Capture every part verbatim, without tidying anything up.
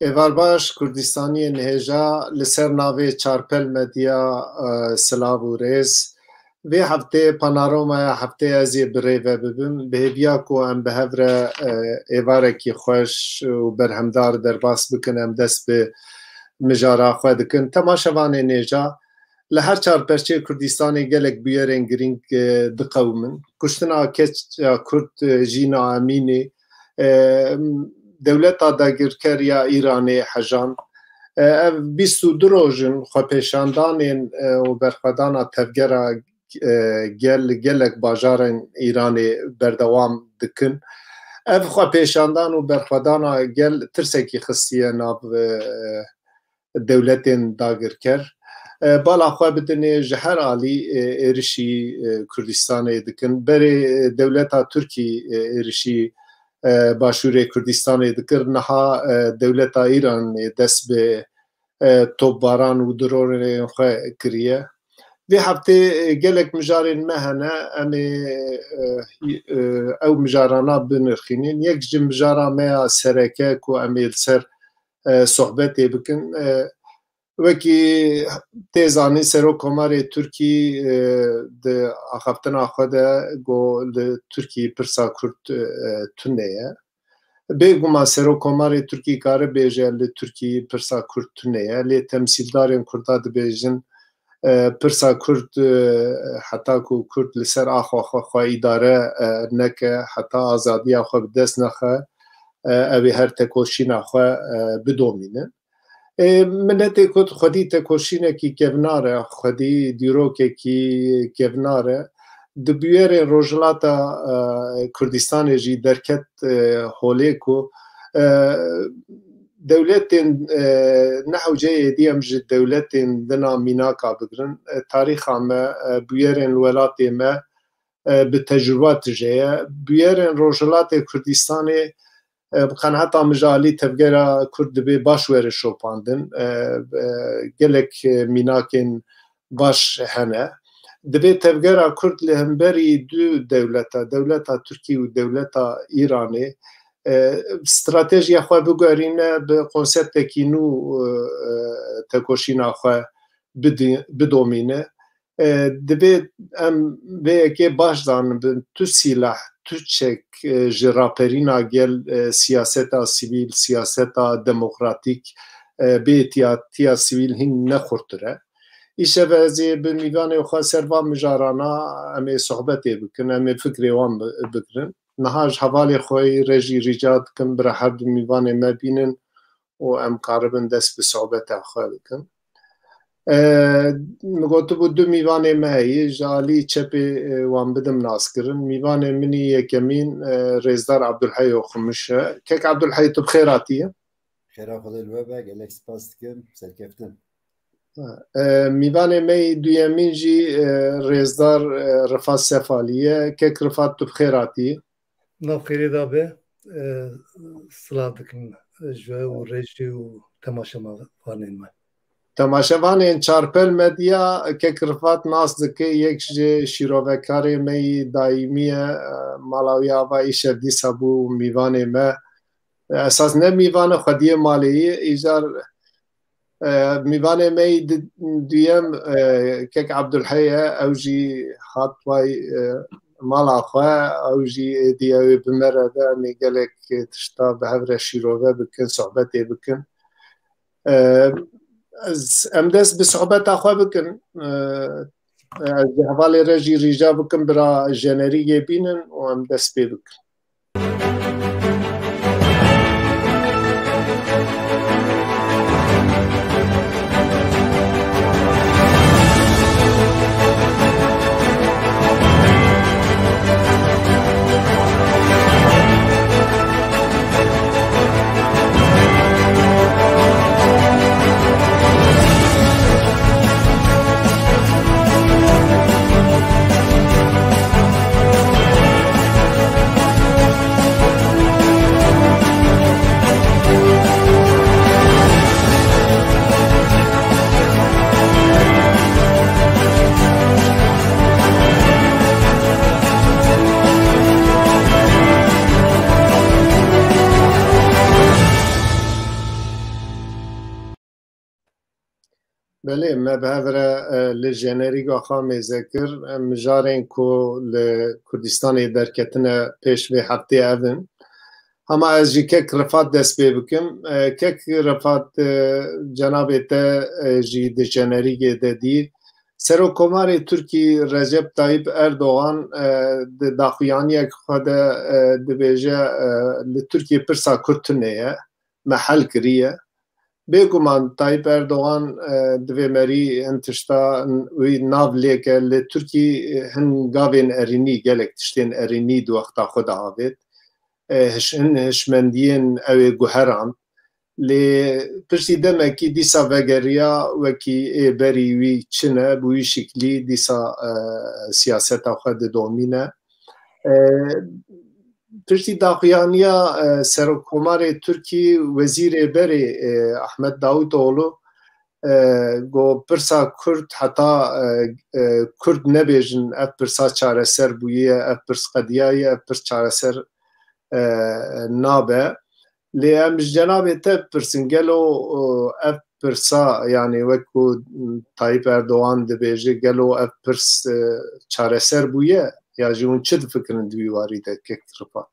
Êvar baş, Kurdistaniyên hêja li ser navê Çarpel Medya, e, silav û rêz. Vê heftê panorama ya heftê ez ê bi rê ve bibim. Bi hêviya ku em bi hev re, e, êvarekî xweş û berhemdar derbas bikin, em dest bi mijara xwe dikin. Temaşevanên hêja, li her çar perçeyê Kurdistanê gelek bûyerên girîng, e, diqewimin. Kuştina keça Kurd, e, Jîna Emînê, e, dewleta dagirker ya Îranê hejan. E, ev bîst û du roj in xwepêşandanên, e, û berxwedana tevgera, e, gel, gelek bajarên Îranê berdewam dikin. Ev xwepêşandan û berxwedana gel tirsekî xistiye nav, e, dewletên dagirker. E, bala xwe bidinê ji her alî, e, êrişî, e, Kurdistanê dikin. Berê, e, dewleta Tirkî, e, êrişî, e, Başûrê Kurdistanê dikir. Niha, e, dewleta Îranê dest bi, e, topbaran û dronên xwe kiriye. Vê heftê, e, gelek mijarên me hene. Em ê, e, e, ew mijarana binirxînin. Yek ji mijara me ya sereke ku em ê li ser, e, sohbetê bikin. E, wekî tê zanîn, Serokkomarê Tirkî, e, di axaftina xwe de got, li Tirkî pirsa Kurd, e, tune ye. Bêguman Serokkomarê Tirkî kare bêje, li Tirkî pirsa Kurd tune ye, lê temsîldarên Kurda dibêjin, e, pirsa Kurd, e, heta ku Kurd li ser axa xwe xwe îdare, e, neke, heta azadiya xwe bi dest nexe, e, ew ê her tekoşîna xwe, e, bidomînin. E, miletê Kurd xwedî tekoşînekî kevnar e, xwedî dîrokekî kevnar e. Di bûyerên Rojhilata, e, Kurdistanê jî derket, e, holê ku, e, dewletên, e, ne hewce êdî em ji dewletên dina mînaka bigirin. E, tarîxa me, e, bûyerên li welatê me, e, bi tecrûba tije ye. Bûyerên Rojhilatê Kurdistanê, e, bi qenaeta min ji alî tevgera Kurd dibê baş were şopandin. E, e, gelek, e, mînakên baş hene. Divê tevgera Kurd li hemberî du dewleta, dewleta Tirkî û dewleta Îranê, e, stratejiya xwe biguherîne, bi konseptekî nû, e, e, tekoşîna xwe bidi-, bidomîne. E, divê em vê yekê baş zanibin, tu sîlah, tu çek, e, ji raperîna gel, e, siyaseta sivîl, siyaseta demokratîk, e, bêtiyatiya sivîl hîn ne xurtir e. Îşev ez ê bi mîvanê xwe ser van mijarana em ê sohbetê bikin, em ê fikrê wan bi-, bigirin. Niha ji hevalê xwe yî re jî rica dikim, bira her du mîvanê me bînin û em karibin dest bi sohbeta xwe bikin. E, min gotibû du mîvanê me heye, ji alî çepê, e, wan bidim naskirin. Mîvanê min î yekemîn, e, Rêzdar Abdulhey Oxumiş e. Kek Abdulhey, tu bi xêr hatiye. Xêra Xwedê li we be, gelek spas dikim, serkeftin. E, mîvanê me yî duyemîn jî, e, Rêzdar, e, Rifat Sefalî ye. Kek Rifat, tu bi xêr hatî. Nav xêrê de be, e, silav dikim ji we û rejî û temaşevanên me. Temaşevanên Çarpel Medya, Kek Rifat nas dike, yek ji şîrovekarê me yî daîmî ye, e, mala wî ava îşev dîsa bû mîvanê me. Esas ne mîvan e, xwediyê malê yî. Îcar, e, mîvanê me yî di-, duyem, e, Kek Abdulhey e, ew jî hat vay, e, mala xwe, ew jî êdî ew ê bi me re be, em ê gelek tişta bi hev re şîrove bikin, sohbetê bikin. E, ez, em dest bi sohbeta xwe bikin. E, ez ji hevalê re jî rîca bikim, bira jenerîgê bînin û em dest pê bikin. Belê, me bi hev re, e, li jenerîga xwe mêze kir. E, mijarên ku li Kurdistanê derketine pêş vê heftê ev in. Hema ez ji kek Rifat dest pê bikim. E, kek Rifat, e, cenabê te, e, jî di jenerîgê de dî. Serokkomarê Tirkî Recep Tayyip Erdogan, e, di daxuyaniyek xwe de, e, dibêje, e, li Tirkiyê pirsa Kurd tune ye, me hel kiriye. Bêguman Tayyip Erdogan, e, divê merî hin tişta wî nav lêke. Li Tirkî hin gavên erînî, gelek tiştên erînî di wexta xwe de avêt. E, hiş-, hin hişmendiyên ew ê guherand. Lê piştî demekî dîsa vegeriya wekî ê berî wî çi ne, bi wî şiklî dîsa, e, siyaseta xwe didomîne. E, piştî daxuyaniya, e, Serokkomarê Tirkî, Wezîrê Berê, e, Ahmet Davutoğlu, e, got, pirsa Kurd heta, e, e, Kurd nebêjin ev pirsa çareser bûye, ev pirs qediyaye, ev pirs çareser, e, nabe. Lê em ji cenabê te bipirsin, gelo, e, ev pirsa, yanî wek ku Tayyip Erdogan dibêje, gelo ev pirs, e, çareser bûye, ya jî hûn çi difikirin di wî warî de, kek Rifat?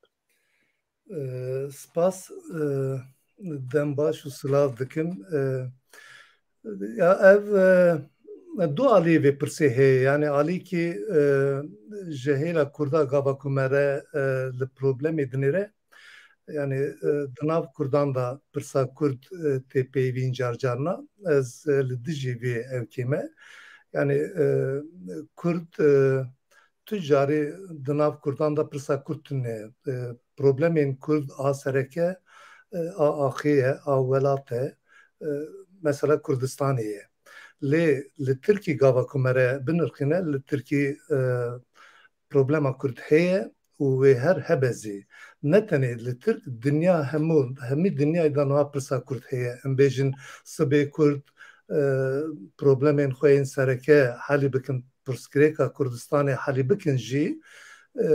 E, spas, e, dem baş û silav dikim. E, ya ev, e, du alî vê pirsê heye. Yani alîkî, e, ji hêla Kurda gava ku me re, e, li problemê dinêre. Yani, e, di nav Kurdan da pirsa Kurd, e, tê peyvîn car carna. Ez, e, li dijî vê ewkê me. Yani, e, Kurd, e, tu carî di nav Kurdan de pirsa Kurd tune ye. E, problemên Kurd a sereke, e, a axê ye, a welat e, e, mesela Kurdistanê ye. Lê li Tirkî gava ku me re binirxîne, li Tirkî, e, problema Kurd heye û wê her hebe zî. Ne tenê li Tirk, dinya hemû, hemî dinyayê de niha pirsa Kurd heye. Em bêjin sibê Kurd, e, problemên xwe yên sereke helî bikin, pirsgirêka Kurdistanê helî bikin jî, e,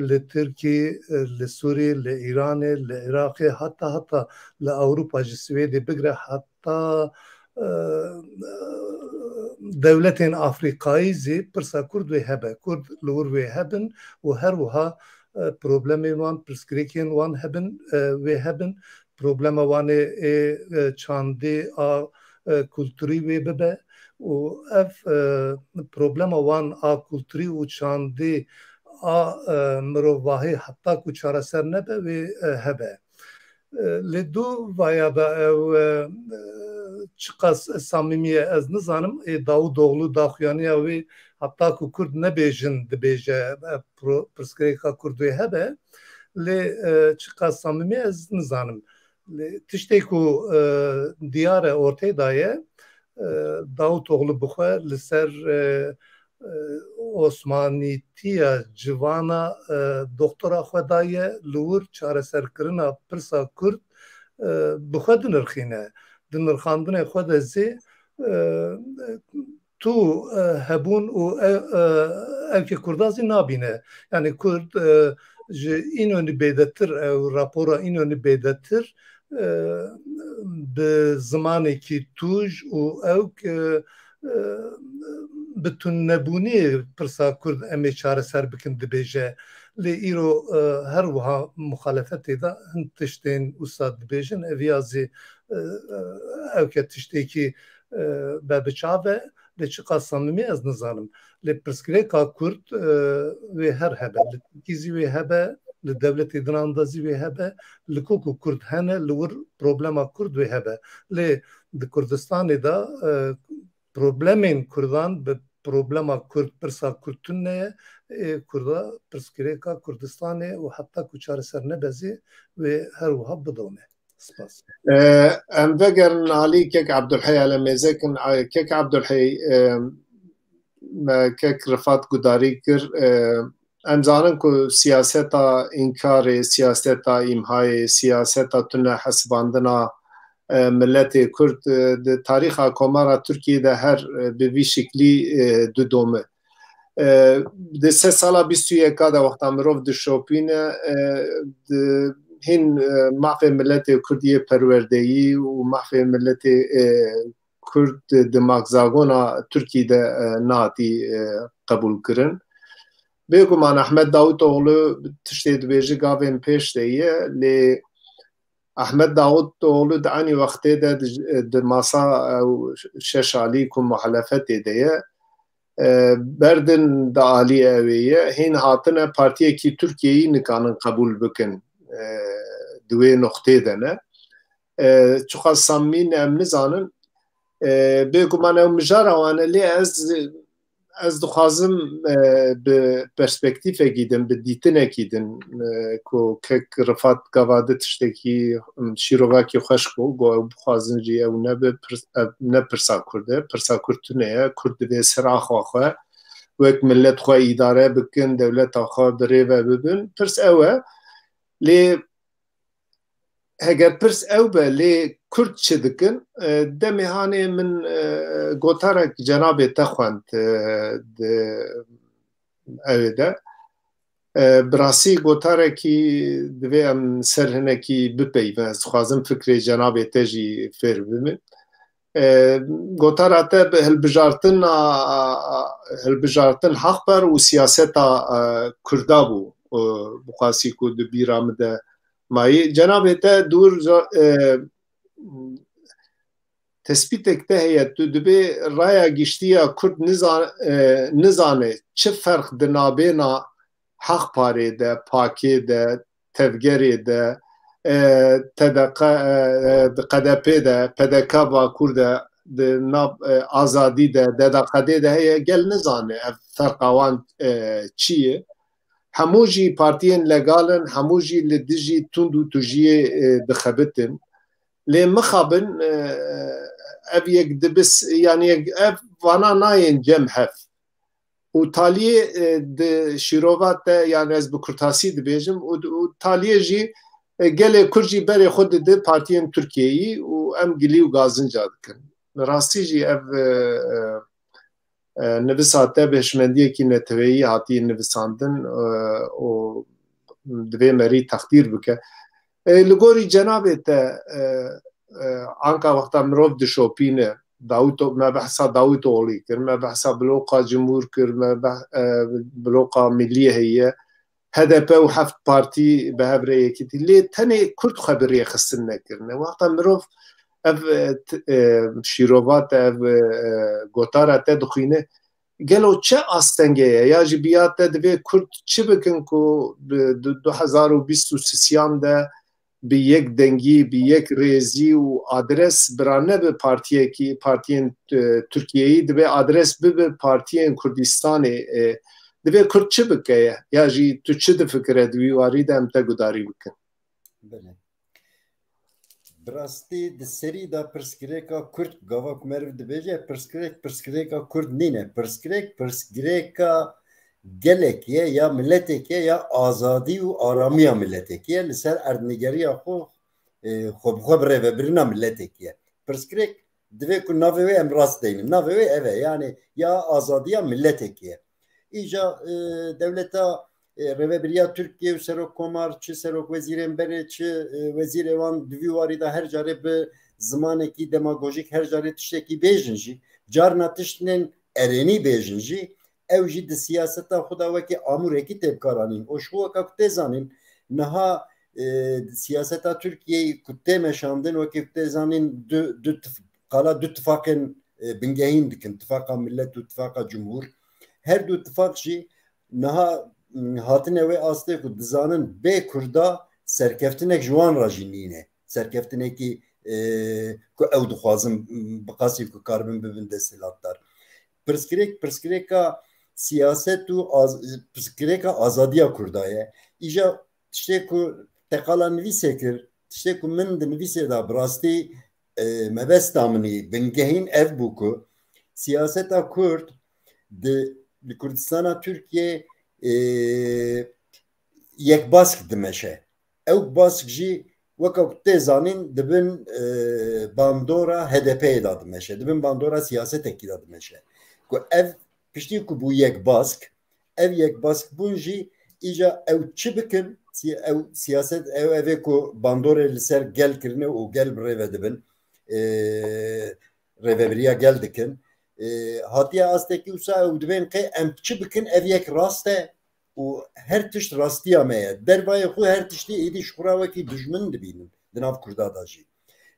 li Tirkî, e, li Sûrî, li Îranê, li Iraqê, heta heta li Ewropa ji Swêdê bigre heta, e, dewletên Afrîkayî zî pirsa Kurd wê hebe. Kurd li wir wê hebin û her wiha, e, problemên wan, pirsgirêkên wan hebin, e, wê hebin. Problema wan ê, ê, e, çandî a, e, kulturî wê bibe û ev, e, problema wan a kulturî û çandî a, e, mirovahî heta ku çareser nebe wê, e, hebe. E, lê du vaya da ew, e, e, çiqas samîmî ye ez nizanim. Ê Davutoğlu daxuyaniya wî heta ku Kurd nebêjin dibêje, e, pro-, pirsgirêka Kurd wê hebe. Lê, e, çiqas samîmî ez nizanim. Lê tiştê ku, e, diyar e, ortê daye, e, Davutoğlu bi xwe li ser, e, e, osmanîtiya civana, e, doktora xwe daye, li wir çareserkirina pirsa Kurd, e, bi xwe dinirxîne. Di nirxandinê xwe de zî, e, tu, e, hebûn û e, e, ewkê Kurda zî nabîne. Yani Kurd, e, ji Înonî bêdetir, ew rapora Înonî bêdetir, e, bi zimanekî tûj û ewk, e, e, bi tunnebûnê pirsa Kurd em ê çareser bikin dibêje. Lê îro, e, her wiha muxalefetê de hin tiştên wisa dibêjin, ev ya zî, e, e, ewke tiştekî, e, be bi çav e. Lê çiqas samîmî ez nizanim. Lê pirsgirêka Kurd, e, wê her hebe. Li Tirkî zî wê hebe, li dewletê dinan de zî wê hebe. Li ku ku Kurd hene, li wir problema Kurd wê hebe. Lê di Kurdistanê de, e, problemên Kurdan bi problema Kurd, pirsa Kurd tune ye. Ê Kurda pirsgirêka Kurdistanê û heta ku çareser nebe zî wê her wiha bidome. Spas. E, em vegerin alî kek Abdulhey, ele mêze kin, a, kek Abdulhey, e, me kek Rifat gudarî kir, e, em zanin ku siyaseta înkarê, siyaseta îmhayê, siyaseta tune hesibandina, e, miletê Kurd, e, di tarîxa Komara Tirkiyê de her, e, bi vî şiklî, e, didome. E, di sed sala bîst û yeka de wexta mirov dişopîne, e, di, hîn, e, mafê miletê Kurd yê perwerdeyî û mafê miletê, e, Kurd di, di makzagona Tirkî de, e, nehatî, e, qebûl kirin. Bêguman Ahmet Davutoğlu tiştê dibêje gavên pêş de ye, lê Ahmet Davutoğlu di enî wextê de di, di masa ew şeş alî ku muhalefetê de ye, e, berdin di alî ewê ye. Hîn hatine partiyekî Tirkiyeyî nikanin qebûl bikin, e, di wê noqtê de ne. E, çiqas samî ne em nizanin. E, bêguman ew mijara wan e, lê ez, ez dixwazim, e, bi perspektîfekî din, bi dîtinekî din, e, ku kek Rifat gava di tiştekî, m, şîrovakî xweş ku, ku ew bixwazin jî ew nebe pirs-, ev ne pirsa Kurd e, pirsa Kurd tune ye, Kurd divê sera xwe xwe wek millet xwe îdare bikin, dewleta xwe bi rê ve bibin. Pirs ew e. Lê heger pirs ew be, lê Kurd çi dikin? E, demê hanê min, e, gotarek cenabê te xwend, e, di ewê de. E, bi rastî gotarekî divê em ser hinekî bipeyvin. Ez dixwazim fikrê cenabê te jî fêr bibim. E, gotara te bi hilbijartin a, a, a, hilbijartin Haqper û siyaseta, e, Kurda bû, e, bi xwasî ku di bîra min de mayî. Cenabê te dûr, e, tespîtek te heye, tu dibê raya giştî ya Kurd niza-, e, nizane çi ferq di nabêna Haqparê de, pakê de, tevgerê de, e, T D K, e, e, di K D P de, P D K Bakur de, di nav, e, Azadî de, D D K D de heye, gel nizane ev ferqa wan, e, çi ye. Hemû jî partiyên legal in, hemû jî li dijî tund û tujiyê, e, dixebitin. Lê mixabin, e, ev yek dibis, yani yek, ev vana nayên cem hev. Û taliyê, e, di şîrova te, yani ez bi kurtasî dibêjim, û, û taliyê jî, e, gelê Kurd jî berê xwe dide partiyên Tirkiyeyî û em gilî û gazinca dikin. Bi rastî jî ev, e, e, e, nivisa te bi hişmendiyekî neteweyî hatiye nivisandin, e, û divê merî texdîr bike. E, li gorî cenabê te, e, e, anka wexta mirov dişopîne, Dawito-, me behsa Dawidoglî kir, me behsa bloka Cumhur kir, me beh-, e, bloka Millî heye, H D P û heft partî bi hev re yekîtî. Lê tenê Kurd xwe bi rêxistin nekirine. Wexta mirov ev, e, t-, e, şîrova te, ev, e, gotara te dixwîne, gelo çi astenge ye? Ya jî bi ya te divê Kurd çi bikin ku bi du-, du hezar û bîst û sisiyan de bi yek dengî, bi yek rêzî û adres bira nebe partiyekî, partiyên, e, Tirkiyeyî, divê adres bibe partiyên Kurdistanê. E, divê Kurd çi bike ye? Ya jî tu çi difikire di wî warî de em te gudarî bikin? Belê. Bi rastî di serî de pirsgirêka Kurd, gava ku meriv dibêje, pirsgirêk, pirsgirêka Kurd nîne. Pirsgirêk, pirsgirêka gelekê ye, ya miletekê ye, ya azadî û aramiya miletekê ye. Li ser erdnîgeriya xwe, e, xwe bi xwe birêvebirina miletekê ye. Pirsgirêk divê ku navê wê em rast deynin. Navê wê ev e. Yani ya azadiya miletekê ye. Îca, e, dewleta, e, rêvebiriya Tirkiye û serokkomar, çi serokwezîrên berê, çi, e, wezîrê wan di vî warî de her carê bi zimanekî demagojîk her carê tiştekî bêjin jî, carna tiştên erênî bêjin jî, ew jî di siyaseta xwe de wekî amûrekî tê bikaranîn. Û ji xwe weka ku tê zanîn, niha, e, siyaseta Tirkiyeyê ku tê meşandin, wekî ku tê zanîn du, du tif-, qala du tifaqên, e, bingehîn dikin, tifaqa millet û tifaqa cumhur. Her du tifaq jî niha, m, hatine wê astê ku dizanin bê Kurda serkeftinek ji wan re jî nîne. Serkeftinekî, e, ku ew dixwazin, m, bi qasî ku karibin bibin desthilatdar. Pirsgirêk, pirsgirêka siyaset û az-, pirsgirêka azadiya Kurda ye. Îja tiştê ku te qala nivîsê kir, tiştê ku min di nivîsê de bi rastî, e, mebesta min î bingehîn ev bû ku siyaseta Kurd di, li Kurdistana Tirkiyê, e, yekbask dimeşe. Ew bask jî weke ku tê zanîn di bin, e, bandora H D P'yê de dimeşe, di bin bandora siyasetekî de dimeşe. Ku ev piştî ku bû yekbask, ev yekbaskbûn jî îca ew çi bikin, si-, ew siyaset, ew evê ku bandorê li ser gel kirine û gel bi rê ve dibin. E, rêvebiriya gel dikin. E, hatiye astekî wisa ew dibên qê em çi bikin, ev yek rast e û her tişt rastiya me ye. Dervayê xwe her tiştî êdî ji xwe re wekî dijmin dibînin di nav Kurda de jî.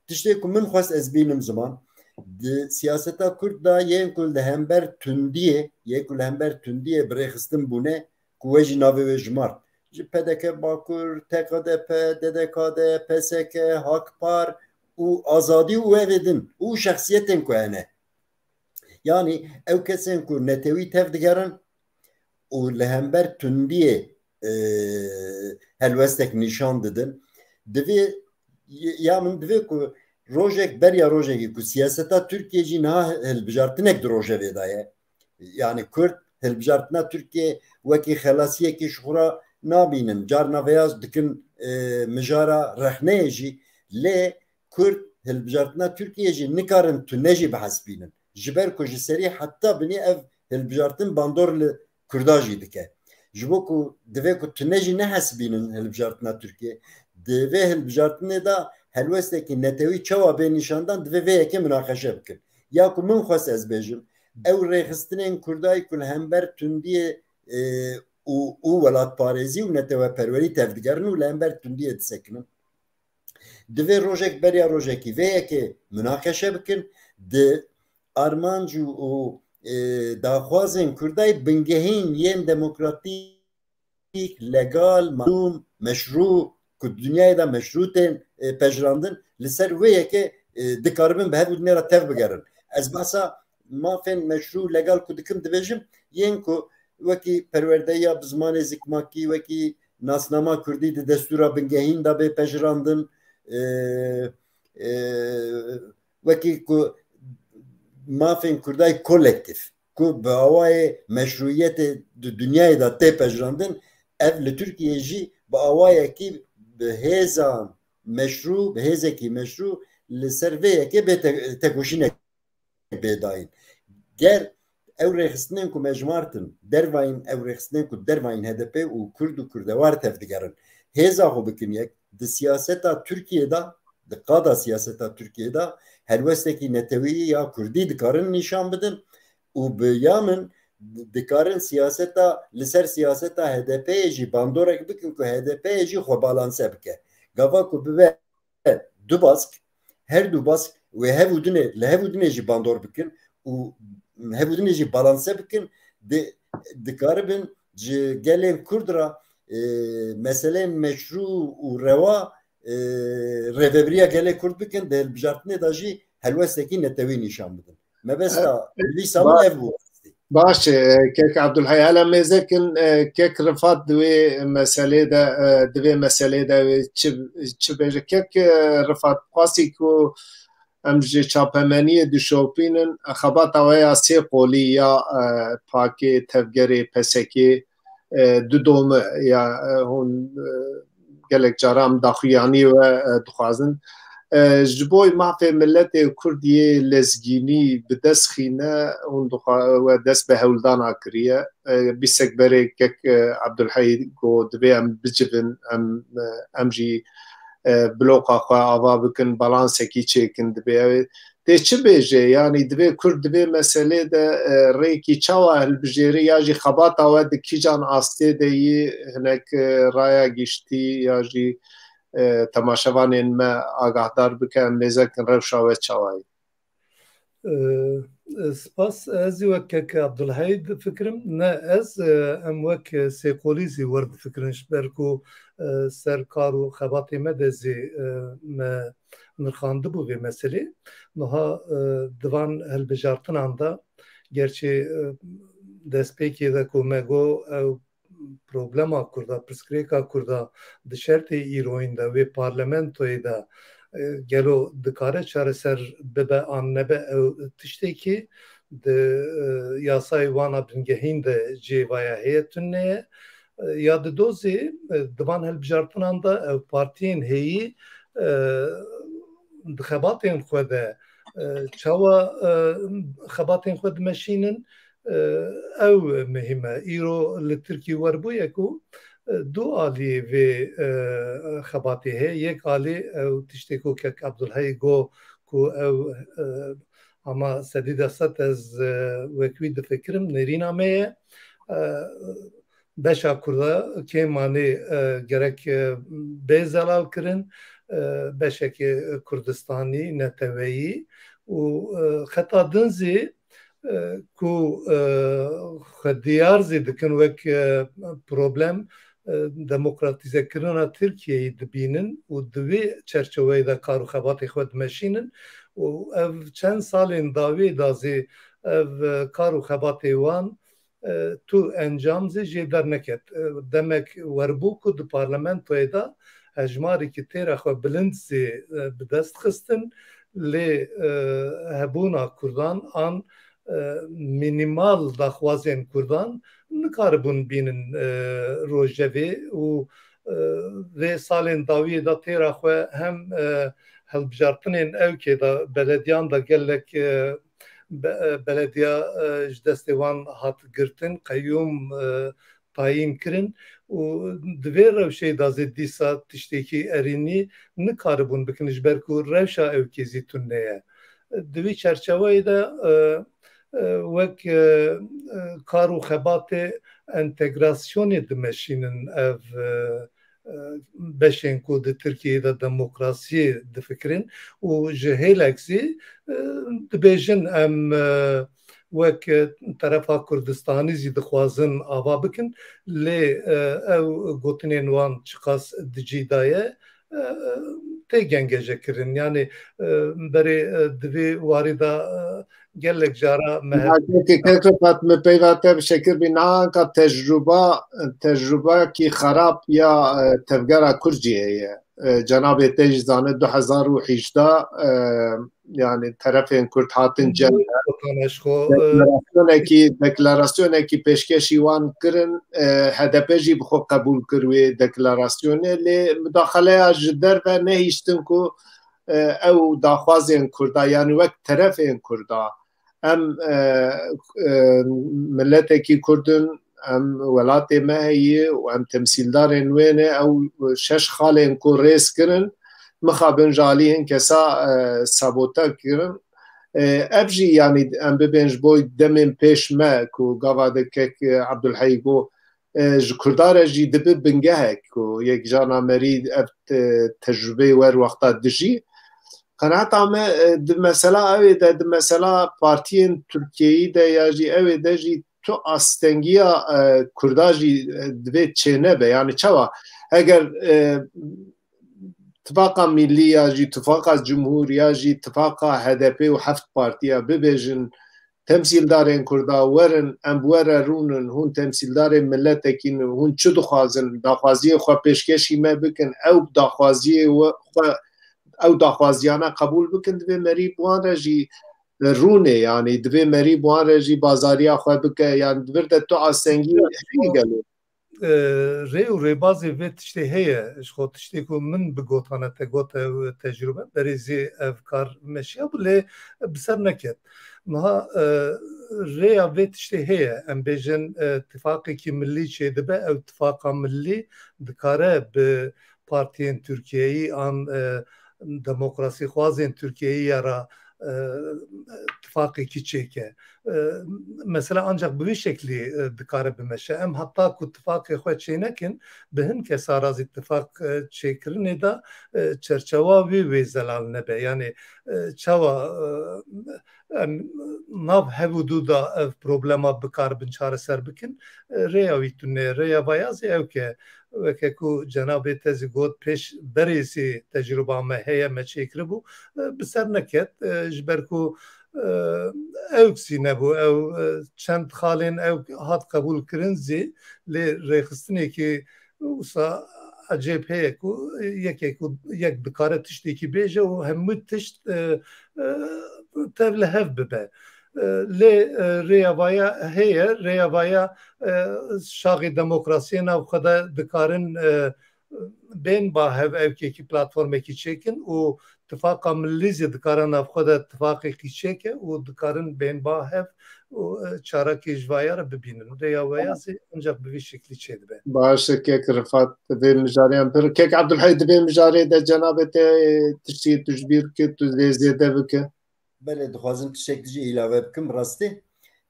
Tiştê ku min xwest ez bînim ziman, di siyaseta Kurd de yên ku li hember tundiyê, yên ku li hember tundiyê bi rêxistin bûne, ku we jî navê wê jimart. Ji P D K Bakur, T K D P, D D K D, P S K, Hakpar û Azadî û evê din û şexsiyetên ku hene. Yanî ew kesên ku netewî tev digerin û li hember tundiyê, e, helwestek nîşan didin. Divê, ya min divê ku rojek beriya rojekê ku siyaseta Tirkiyê jî niha hilbijartinek di rojevê de ye. Yanî Kurd hilbijartina Tirkiyê wekî xelasiyekî ji xwe re nabînin. Carna vêya dikin, e, mijara rexneyê jî. Lê Kurd hilbijartina Tirkiyê jî nikarin tune jî bihesibînin. Ji ber ku ji serî heta binî ev hilbijartin bandor li Kurda jî dike. Ji bo ku divê ku tune jî nehesibînin hilbijartina Tirkiyê, di vê hilbijartinê de helwestekî netewî çawa bê nîşandan, divê vê yekê minaqeşe bikin. Ya ku min xwest ez bêjim, ew rêxistinên Kurdayî ku li hember tundiyê, e, û, û welatparêzî û neteweperwerî tevdigerin û li hember tundiyê disekinin. Divê rojek beriya rojekî vê yekê minaqeşe bikin, di armanc û, û, e, daxwazên Kurdayî bingehîn yên demokratîk, legal, malûm, meşrû, ku dinyayê de meşrû tên, e, pejirandin, li ser wê yekê, e, dikaribin bi hev û dinê re tev bigerin. Ez behsa mafên meşrû û legal ku dikim dibêjim, yên ku wekî perwerdeya bi zimanê zikmakî, wekî nasnama kurdî di destûra bingehîn de bê pejirandin, e, e, wekî ku mafên Kurdayê kolektîf, ku bi awayê meşrûyetê di dinyayê de tê pejirandin, ev li Tirkiyê jî bi awayekî bi hêzan meşrû, bi hêzekî meşrû li ser vê yekê bê te-, tekoşînek bê dayîn. Ger ew rêxistinên ku me jimartin, dervayîn ew rêxistinên ku dervayîn H D P û Kurd û Kurdewar tevdigerin, hêza xwe bikin yek, di siyaseta Tirkiyê de, di qada siyaseta Tirkiyê de helwestekî netewî ya Kurdî dikarin nîşan bidin û bi ya min dikarin siyaseta, li ser siyaseta H D P'yê jî bandorek bikin ku H D P'yê jî xwe balanse bike. Gava ku bibe du bask, her du bask wê hev û dinê, li hev û dinê jî bandor bikin û hev û dinê jî balanse bikin, di, dikaribin ji gelên Kurd re, e, meseleyên meşrû û rewa, e, rêvebiriya gelê Kurd bikin, di hilbijartinê de jî helwestekî netewî nîşan bidin. Mebesta, e, e, vî salon ev bû. Baş e, kek Abdulhay, hele mêzekin, e, kek Rifat di wê meselê de, e, di vê meselê de wê çi, çi bêje? Kek, e, Rifat, xwestî ku em ji çapemeniyê dişopînin, xebata we ya sê qolî ya, e, pakê tevgerê P S K'ê, e, du dome ya, e, hûn, e, gelek caran daxuyanî we, e, dixwazin. E, ji bo mafê miletê Kurd yê lezgînî bi dest xîne, hûn dixwa-, we dest bi hewldana kiriye. E, bîstek berê kek, e, Abdulhey got, divê em bicivin, em, e, em jî, e, bloka xwe ava bikin, balansekî çêkin, divê ew ê. Tê çi bêje? Yanî divê Kurd di vê meselê de, e, rêkî çawa hilbijêre ya jî xebata we di kîjan astê de yî hinek, e, raya giştî ya jî, e, temaşevanên me agahdar bike, em mêzekin rewşa we çawa ye? E, e, spas. Ez jî wek kek Abdulhey difikirim. Ne ez, e, em wek, e, sêqolî jî wer difikirin, ji ber ku, e, ser kar û xebatê me de jî, e, me nirxandibû vê meselê. Niha, e, di van hilbijartinan de, gerçî, e, destpêkê de ku me got, ew problema Kurda, pirsgirêka Kurda di şertê îroyîn de, wê parlamentoyê de, e, gelo dikare çareser bibe an nebe, ew tiştekî di, e, yasayê wana bingehîn de cihê vaya heye, tune ye. E, ya di dozê, e, di van hilbijartinan de ew partiyên heyî, e, di xebatên xwe de, e, çawa, e, xebatên xwe dimeşînin, e, ew muhîm e. Îro li Tirkî wer bûye ku, e, du alî vê, e, xebatê heye. Yek alî ew tiştê ku kek Abdulhey got ku ew, e, Ama sedî desed ez, e, wek wî difikirim, nêrîna me ye. E, beşa Kurda kê manê, e, gerek, e, bê zelal kirin, e, beşekê Kurdistanî, neteweyî û, e, xeta din zî, e, ku, e, xwe diyar zî dikin wek, e, problem, e, demokratîzekirina Tirkiyeyê dibînin û di wê çerçeveyê de kar û xebatê xwe dimeşînin û ev çend salên dawî de zî ev, e, kar û xebatê wan, e, tu encam zî jê derneket. E, demek werbû ku di parlamentoyê de hejmarî ki têra xwe bilind zî, e, bi dest xistin, lê, e, hebûna Kurdan an, e, mînîmal daxwazên Kurdan nikaribûn bînin, e, rojevê û, e, vê salên dawiyê de têra xwe hem, e, hilbijartinên ewkê de belediyan de gelek, e, be-, e, belediya, e, ji destê wan hat girtin, qeyûm, e, tayîn kirin û di vê rewşê de zî dîsa tiştekî erênî nikaribûn bikin, ji ber ku rewşa ewkê zî tune ye. Di vî çerçeveyê de, e, e, wek, e, e, kar û xebatê entegrasyonê dimeşînin ev, e, e, beşên ku di Tirkiyeyê de demokrasiyê difikirin û ji hêlek zî, e, dibêjin em, e, wek, e, terefa Kurdistanî zî dixwazin ava bikin, lê, e, ew gotinên wan çiqas di cî de ye, e, e, tê gengejekirin. Yanî, e, berê, e, di vê warî de, e, gelek cara me hevdî. Kek Rifat, min peyva te bi şekir bî, niha anka tecrûba, tecrûbekî xerab ya, e, tevgera Kurd jî heye. E, cenabê te jî zane du hezar û hejdeh, e, yani terefên Kurd hatin cem. Gotan ez xwe, e, Deklarasyonekî, deklarasyonekî pêşkêşî wan kirin, e, H D P jî bi xwe qebûl kir wê deklarasyonê, lê mudaxeleya ji derve nehiştin ku, e, ew daxwazên Kurda, yani wek terefên Kurda, em, e, e, miletekî Kurd in, em welatê me heye û em temsîldarên wê ne, ew şeş xalên ku rêz kirin, mixabin ji alî hin kesa, e, sabote kirin. E, ev jî, yanî em bibên ji bo demên pêş me ku gava de kek, e, Abdulheyî got, e, ji Kurda re jî dibe bingehek ku yek jana merî ev te-, tecrûbeyê wer wexta dijî. Qenaeta me, e, di mesela ew ê de, di mesela partiyên Tirkiyeyî de ya jî ew ê de jî tu astengiya, e, Kurda jî, e, divê çênebe. Yani çawa? Eger, e, Tifaqa Millî ya jî Tifaqa Cumhur ya jî Tifaqa H D P û heft partiya bibêjin, temsîldarên Kurda werin, em bi we re rûnin, hûn temsîldarên miletekî ne, hûn çi dixwazin, daxwaziyê xwe pêşkêşî me bikin, ew daxwaziyê we, xwe, ew daxwaziyana qebûl bikin, divê merî bi wan re jî rûnê, yanî divê merî bi wan re jî bazariya xwe bike, yanî di vir de tu astengî heye gelo. E, rê û rêbazê vê tiştê heye. Ji xwe tiştê ku min bi gotane te got ew tecrûbe, berê zî ev kar meşiyabû lê bi ser neket. Niha, e, rêya vê tiştê heye. Em bêjin, e, tifaqekî millî çêdibe, ew tifaqa millî dikare bi partiyên Tirkiyeyî an, e, demokrasîxwazên Tirkiyeyî ya re, e, tifaqekî çêke. E, mesela ancak bi vî şeklî, e, dikare bimeşe. Em heta ku tifaqê xwe çênekin, bi hin kesa re zî tifaq, e, çêkirinê de, e, çerçewa wî wê zelal nebe. Yani, e, çawa, e, em nav hev û du de ev problema bikaribin çareser bikin? E, rêya wî tune, rêya vaya zî ew ke weke ku cenabê te zî got, pêş berê zî tecrûba me heye, me çêkiribû, e, bi ser neket, e, ji ber ku, e, ewk zî nebû, ew, e, çend xalên ew hat qebûl kirin zî, lê rêxistinekî wisa ecêb heye ku yekê ku yek dikare tiştekî bêje û hemû tişt, e, e, tev li hev bibe. E, lê, e, rêya vaya heye, rêya vaya, e, şaxê demokrasiyê nav xwe de dikarin, e, bên ba hev ewkekî platformekî çêkin û tifaqa millî zî dikare nav xwe de tifaqekî çêke û dikarin bên ba hev û, e, çarekê ji vaya re bibînin. Rêya vaya zî ancak bi vî şeklî çêdibe. Baş e, kek Rifat, vê mijariyan pir. Kek Abdulhey, di vê mijarê de cenabê te, e, tiştî tu ji bîr bike, tu lê zêde bike? Belê, dixwazim tiştek dijî îlave bikim. Rastî,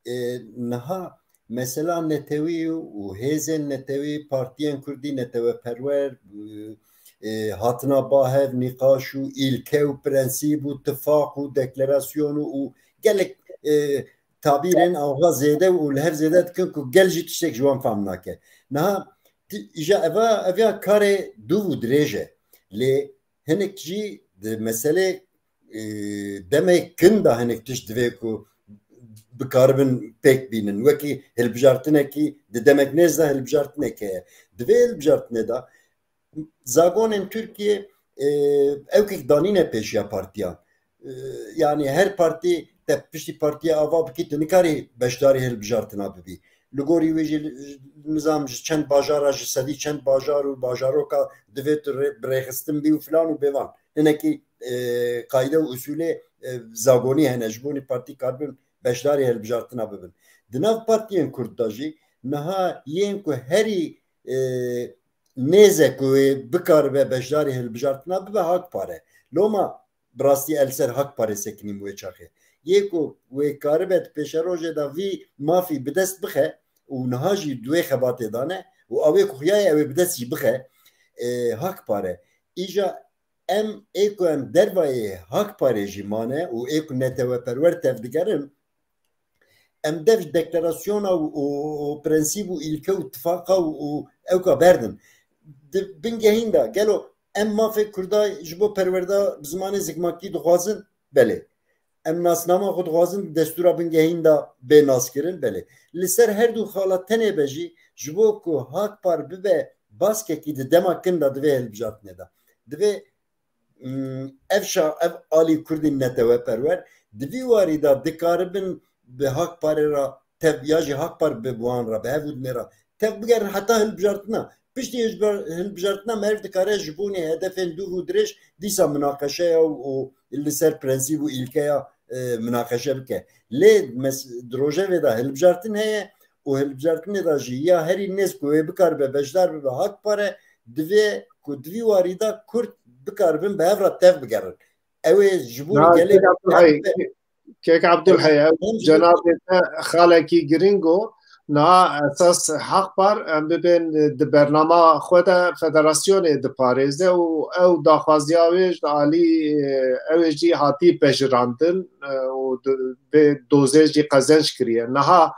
e, niha mesela netewî û hêzên netewî, partiyên kurdî, neteweperwer, e, e, hatina bahev, nîqaş û îlke û prensîb û tifaq û deklarasyon û, û gelek, e, tabîrên awha zêde û li hev zêde dikin ku gel jî tiştek ji wan fam nake. Niha ti-, îja eva, eviya karê dûv û dirêj e. Lê hinek jî di meselê, e, demek kin de hinek tişt divê ku bikaribin pêk bînin. Wekî hilbijartinekî di demek nêz de hilbijartinek heye. Divê hilbijartinê de zagonên Tirkiye, e, ewkek danîne pêşiya partiyan. E, yani her partî te piştî partiya ava bikî, tu nikarî beşdarî hilbijartina bibî. Li gorî wê jî nizam ji çend bajara, ji sedî çend bajar û bajaroka divê tu rê-, birêxistin bî û filan û bêvan. Hinekî, e, qayde û usûlê, e, zagonî hene, ji bo nî partî karibin beşdarî hilbijartina bibin. Di nav partiyên kurd de jî niha yên ku herî, e, nêze ku wê bikaribe beşdarî hilbijartina bibe, Hakpar e. Loma bi rastî el ser Hakparê sekinîm wê çaxê. Yê ku wê karibe di pêşerojê de vî mafî bi dest bixe û niha jî di wê xebatê de ne û ew ê ku xuyaye ew ê bi dest jî bixe, e, Hakpar e. Îja em ê ku em dervayê Hakparê jî mane û ê ku neteweperwer tevdigerin, em dev ji deklarasyona û, û, û prensîb û îlke û tifaqa û, û ewka berdin. Di bingehîn de gelo em mafê Kurda ji bo perwerda bi zimanê zikmakî dixwazin? Belê. Em nasnama xwe dixwazin di destûra bingehîn de bê naskirin? Belê. Li ser her du xala tenê be jî ji bo ku Hakpar bibe baskekî di dema kin de divê hilbijartinê de. Divê, mm, ev şa-, ev alî kurdên neteweperwer di vî warî de dikaribin bi Hakparê re tev ya jî Hakpar bi wan re, bi hev û dinê re tev bigerin heta hilbijartina. Piştî hilbijar-, hilbijartina meriv dikare ji bo nê hedefên dûv û dirêj dîsa minaqeşeya û, û li ser prensîb û îlkeya, e, minaqeşe bike. Lê mes-, di rojevê de hilbijartin heye û hilbijartinê de jî ya herî nêz ku wê bikaribe beşdar bibe Hakpar e, divê ku di vî warî de kurd bikaribin bi hev re tev bigerin. Ew ê ji bo Na, gelê Kek Abdulhey, Kek Abdulhey, ew Em jî cenabê te xalekî giring o. Niha esas Hakpar em bibên di bernama xwe de federasyonê diparêze û ew daxwaziya wê ji alî, e, ew ê jî hatî pejirandin, e, û di, vê dozê jî qezenc kiriye. Niha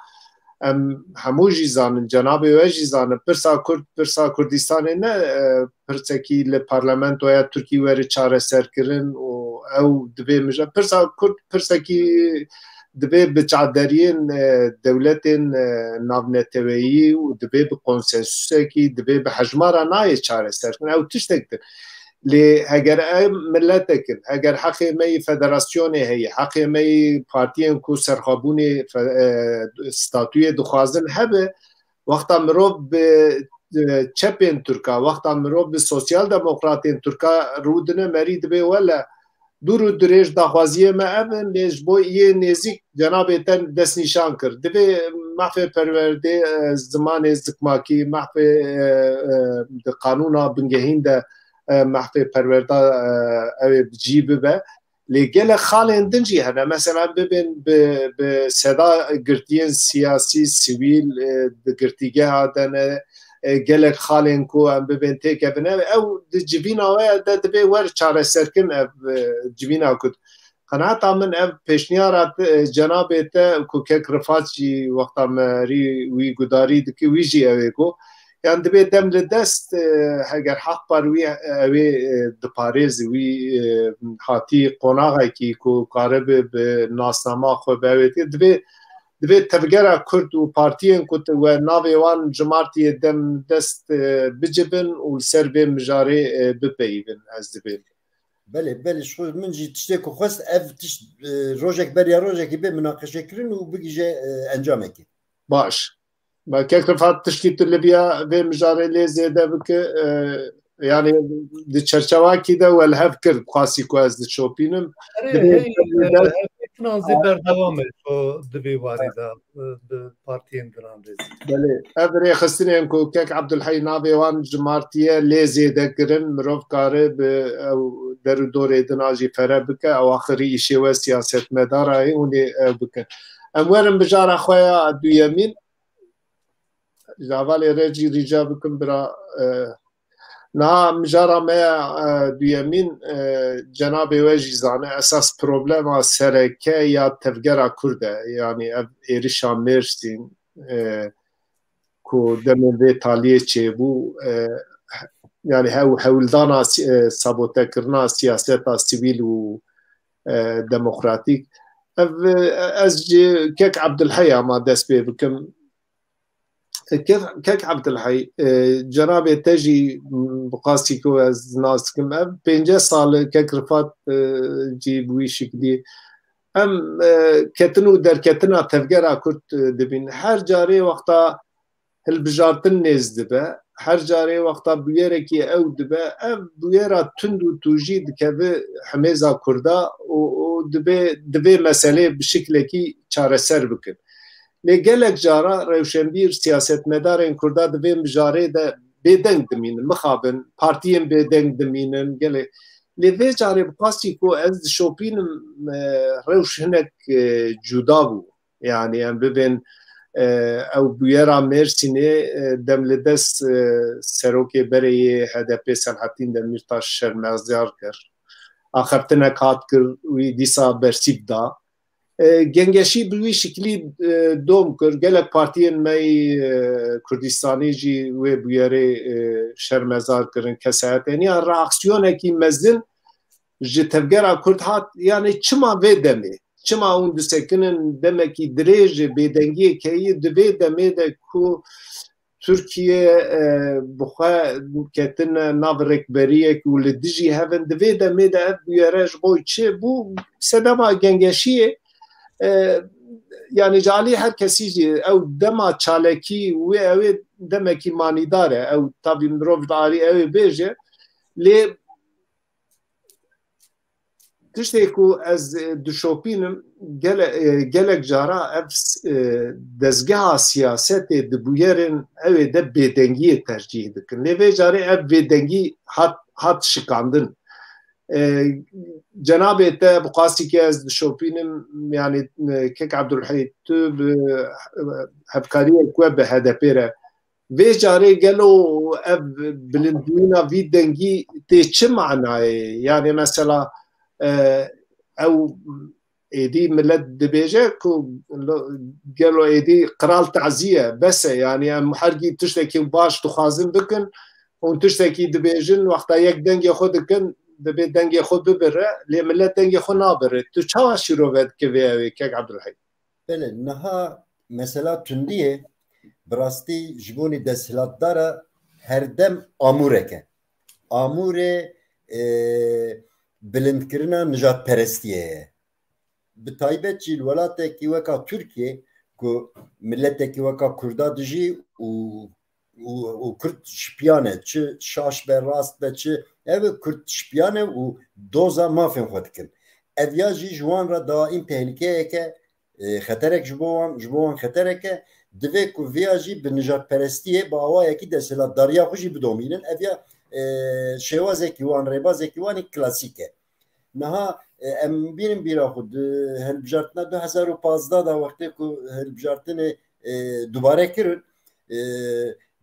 em hemû jî zanin, cenabê we jî zanin, pirsa Kurd, pirsa Kurdistanê ne, e, pirsekî li parlamentoya Tirkî were çareserkirin û ew divê mije-, pirsa Kurd pirsekî divê bi çavderiyên, e, dewletên, e, navneteweyî û divê bi konsensusekî, divê bi hejmara nayê çareserkirin. Ew tiştek din. Lê heger em miletek in, heger heqê me yî federasyonê heye, heqê me yî partiyên ku serxwebûnê fe-, e, statuyê dixwazin hebe, wexta mirov bi, e, çepên Tirka, wexta mirov bi sosyal demokratên Tirka rûdine, merî dibê wele dûr û dirêj daxwaziyê me ev in, lê ji bo yê nêzîk cenabê te destnîşan kir. Divê mafê perwerdê, e, zimanê zikmakî, mafê, e, e, di qanûna bingehîn de, e, mafê perwerda, e, ew ê bi cî bibe. Lê gelek xalên din jî hene. Mesela bibên bi, bi seda girtiyên siyasî, sivîl, e, di girtîgeha de ne, e, gelek xalên ku em bibên têkevin. Ev, ew di civîna we de divê wer çareserkin ev, e, civîna ku. Qenaeta min ev pêşniyara te, e, cenabê te ku kek Rifat jî wexta me rî wî gudarî dike, wî jî ew ê ku. Yan divê dem li dest, e, heger Hakpar wî, e, ew ê, e, diparêz wî, e, hatî qonaxekî ku karibe bi nasnama xwe bi ew ê tê, divê, divê tevgera Kurd û partiyên ku te we navê wan jimartiyê dem dest, e, bicibin û li ser vê mijarê, e, bipeyivin, ez dibêm. Belê, belê, ji xwe min jî tiştê ku xwest ev tişt, e, rojek beriya rojekî bê minaqeşekirin û bigihîje, e, encamekê. Baş. Ma kek Rifat tiştî tu li biya vê mijarê lê zêde bike, e, yani di çerçewakî de we li hev kir, xwasî ku ez diçopînim. Erê, Divê hey, e, Nan zê berdewam e ku di vê warî de, e, bi partiyên giran re zî. Belê, ev rêxistinên ku kek Ebdulhey navê wan jimartiye lê zêde kirin, mirov kare bi ew der û dorê din a jî fere bike, ew axirî îşê we siyasetmedara ye, hûn ê ew bikin. Em werin bijara xwe ya duyemîn, ji hevalê re jî rîca bikim bira, e, Niha mijara me ya, e, duyemîn, e, cenabê we jî zane, esas problema sereke ya tevgera Kurd e. Yanî ev êrişa Mêrsîn, e, ku demên vê taliyê çêbû, e, yanî hew-, hewldana si-, e, sabotekirina siyaseta sivîl û, e, demokratîk. Ev, e, ez ji kek Ebdulhey ama dest pê bikim. Kek, kek Ebdilhey, e, cenabê te jî, m, bi qasî ku ez nas dikim, ev pênceh sal e kek Rifat, e, jî bi wî şiklî. Em, e, ketin û derketina tevgera Kurd, e, dibîn. Her carê wexta hilbijartin nêz dibe, her carê wexta bûyerekî ew dibe, ev bûyera tund û tûjî dikeve himêza Kurda û, û dibê, divê meselê bi şiklekî çareser bikin. Lê gelek cara rewşenbîr, siyasetmedarên Kurda di vê mijarê de bêdeng dimînin, mixabin, partiyên bêdeng dimînin, gelek. Lê vê carê bi qasî ku ez dişopînim, e, rewş hinek, e, cuda bû. Yanî em bibên, e, ew bûyera Mêrsînê, e, dem li dest, e, serokê berê yê H D P Selahattîn Demîrtaş şermezar kir. Axaftinek hat kir, wî dîsa bersîv da. E, gengeşî bi wî şiklî, e, dom kir. Gelek partiyên me yî, e, Kurdistanî jî wê bûyerê, e, şermezar kirin. Kesayetê niha reaksiyonekî mezin ji tevgera Kurd hat, yanî çima vê demê? Çima hûn disekinin demekî dirêj e, bêdengiyê keyî di vê demê de ku Tirkiye, e, bi xwe ketine nav rêkberiyek û li dijî hev in. Di vê demê de ev bûyere ji bo çi bû? Sedema gengeşiyê, e, yanî ji alî her kesî jî ew dema çalekî wê ew ê demekî manîdar e. Ew tabî mirov di alî ew ê bêje. Lê Tiştê ku ez, e, dişopînim, gele-, e, gelek cara ev, e, dezgeha siyasetê di bûyerên ew ê de bêdengiyê tercîh dikin. Lê vê carê ev bêdengî hat, hat şikandin. E, cenabê te bi qasî ke ez dişopînim, yanî, e, kek Ebdulhey, tu bi, e, hevkariyek we bi H D P re Vê carê gelo ev bilindbûyîna vî dengî tê çi manayê? Yanî mesela, e, ew êdî millet dibêje ku lo-, gelo êdî qral tazî ye, bes e. Yanî em hergî tiştekî baş dixwazin bikin, hûn tiştekî dibêjin, wexta yek dengê xwe dikin, dibê dengê xwe bibire, lê millet dengê xwe nabire. Tu çawa şîrove dikevê ew ê, kek Ebdulhey? Belê, niha mesela tundiyê bi rastî ji bo nî desthilatdara herdem amûrek e. Amûrê, e, bilindkirina nijadperestiyê ye. Bi taybet jî li welatekî weka Tirkiyê ku miletekî weka Kurda dijî û û, û Kurd şipiyan e, çi şaş be, rast be, çi, ev Kurd şipiyan e û doza mafên xwe dikin. Ev ya jî ji wan re daîm tehlikeyek e, e, xeterek ji bo wan, ji bo wan xeterek e. Divê ku viya jî bi nijadperestiyê, bi awayekî desthilatdariya xwe jî bidomînin. Ev ya, e, şêwazekî wan, rêbazekî wan ê klasîk e. Niha, e, em bînin bîra xwe, di hilbijartina du hezar û pazdeh de, wextê ku hilbijartinê, e, dubare kirin, e,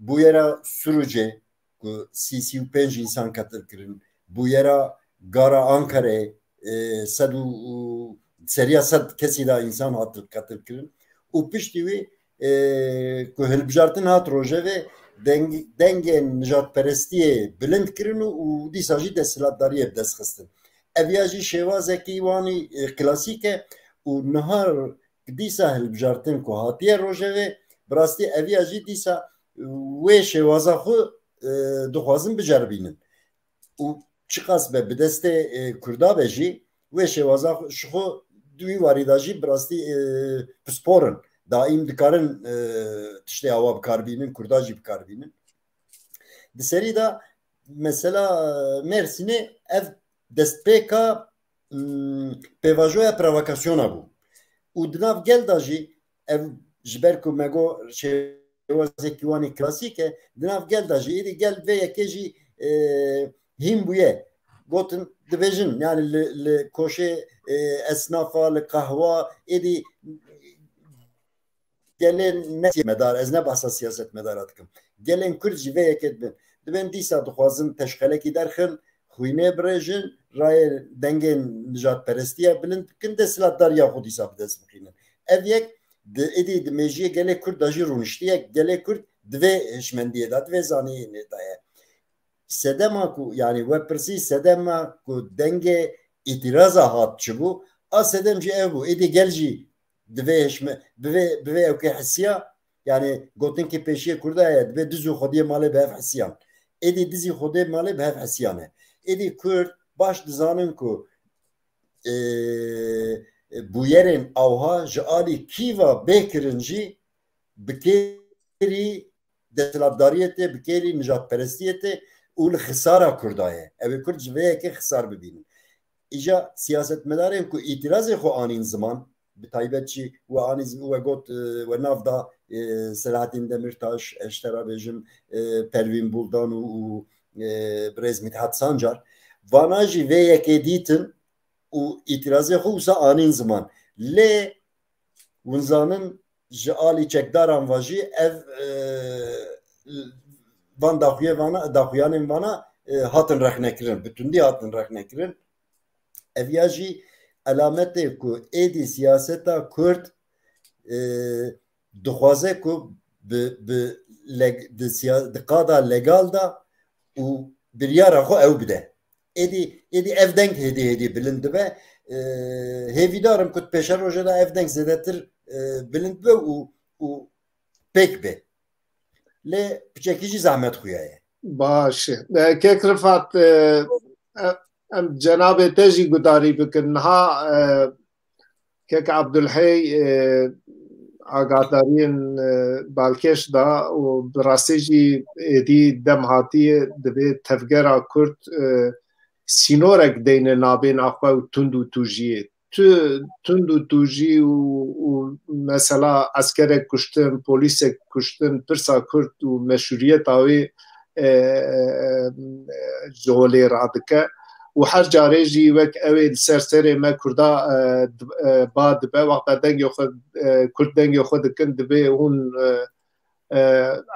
bûyera Sirûcê ku sî, sî û pênc însan qetil kirin, bûyera gara Ankarayê, e, sed û, û seriya sed kesî de însan hatin qetil kirin û piştî wî, e, ku hilbijartin hat rojevê, deng-, dengên nijadperestiyê bilind kirin û, û dîsa jî desthilatdariyê bi dest xistin. Ev ya jî şêwazekî wanî, e, klasîk e û niha dîsa hilbijartin ku hatiye rojevê, bi rastî ev ya jî dîsa, e, wê şêwaza xwe, e, dixwazin biceribînin. Û çiqas be bi destê, e, Kurda be jî, wê şêwaza xwe, ji xwe di wî warî de jî bi rastî, e, pispor in. Daîm dikarin, e, tiştê awa bikar bînin, Kurda jî bikar bînin. Di serî de mesela, e, Mêrsînê ev destpêka mm, pêvajoya provokasyona bû. Û di nav gel de jî ev, ji ber ku me got şêwazekî wan ê klasîk e, di nav gel de jî êdî gel vê yekê jî, e, hîn bûye. Gotin, dibêjin, yani li, li koşê, e, esnafa, li qehwa, êdî gelê ne siyasetmedar, ez ne behsa siyasetmedara dikim. Gelên Kurd jî vê yekê dibin. Dibên dîsa dixwazin teşxelekî derxin, xwînê birêjin, rayê dengên nijadperestiya bilind bikin, desthilatdariya xwe dîsa bi dest bixînin. Ev yek di, êdî di mêjiyê gelê Kurd de jî rûniştiye, gelê Kurd di vê hişmendiyê de, di vê zanînê de ye. Sedema ku, yani we pirsî sedema ku dengê îtiraza hat çi bû, a sedem jî ev bû. Êdî gel jî di vê hişme-, bi vê, bi vê ewkê hisiya, yani gotinkê pêşiyê Kurda ye, dibê diz û xwediyê malê bi hev hisiyan. Êdî dizî xwedê malê bi hev hisiyan e. Êdî Kurd baş dizanin ku, e, e, bûyerên awha ji alî kî ve bê kirin jî bi kêrî desthilatdariyê tê, bi kêrî nijadperestiyê tê û li xisara Kurda ye. Ew ê Kurd ji vê yekê xisar bibînin. Îja siyasetmedarên ku îtirazê xwe anîn ziman, bi taybet jî we anî zi-, we got, e, we nav da, e, Selahattin Demirtaş, ez ji te re bêjim, e, Pervîn Buldan û, û, e, birêz Mithat Sancar. Vana jî vê yekê dîtin û îtirazê xwe wisa anîn ziman. Lê hûn zanin ji alî çekdaran ve jî ev, e, van daxuye vana, daxuyanên vana, e, hatin rexnekirin, bi tundî hatin rexnekirin. Ev ya jî elametê ku êdî siyaseta Kurd, e, dixwaze ku bi, bi leg-, di siya-, di qada legal de û biryara xwe ew bide. Êdî, êdî ev deng hêdî hêdî bilind dibe. E, hêvîdar im ku di pêşerojê de ev deng zêdetir, e, bilind be û, û pêk be. Lê piçekî jî zehmet xuya ye. Baş e. E, Kek Rifat, e, e, em cenabê te jî gudarî bikin. Niha, e, Kek Abdulhey, e, agahdariyên, e, balkêş da û bi rastî jî êdî dem hatiye divê tevgera Kurd, e, sînorek deyne nabêna xwe û tund û tûjiyê. Tu, tund û tûjî û, û mesela eskerek kuştin, polîsek kuştin, pirsa Kurd û meşrûyeta wê, e, e, ji holê radike. Û her carê jî wek ew ê li ser serê me Kurda, e, di-, e, ba dibe, wexta dengê xwe, e, Kurd dengê xwe dikin, dibê hûn, e, e,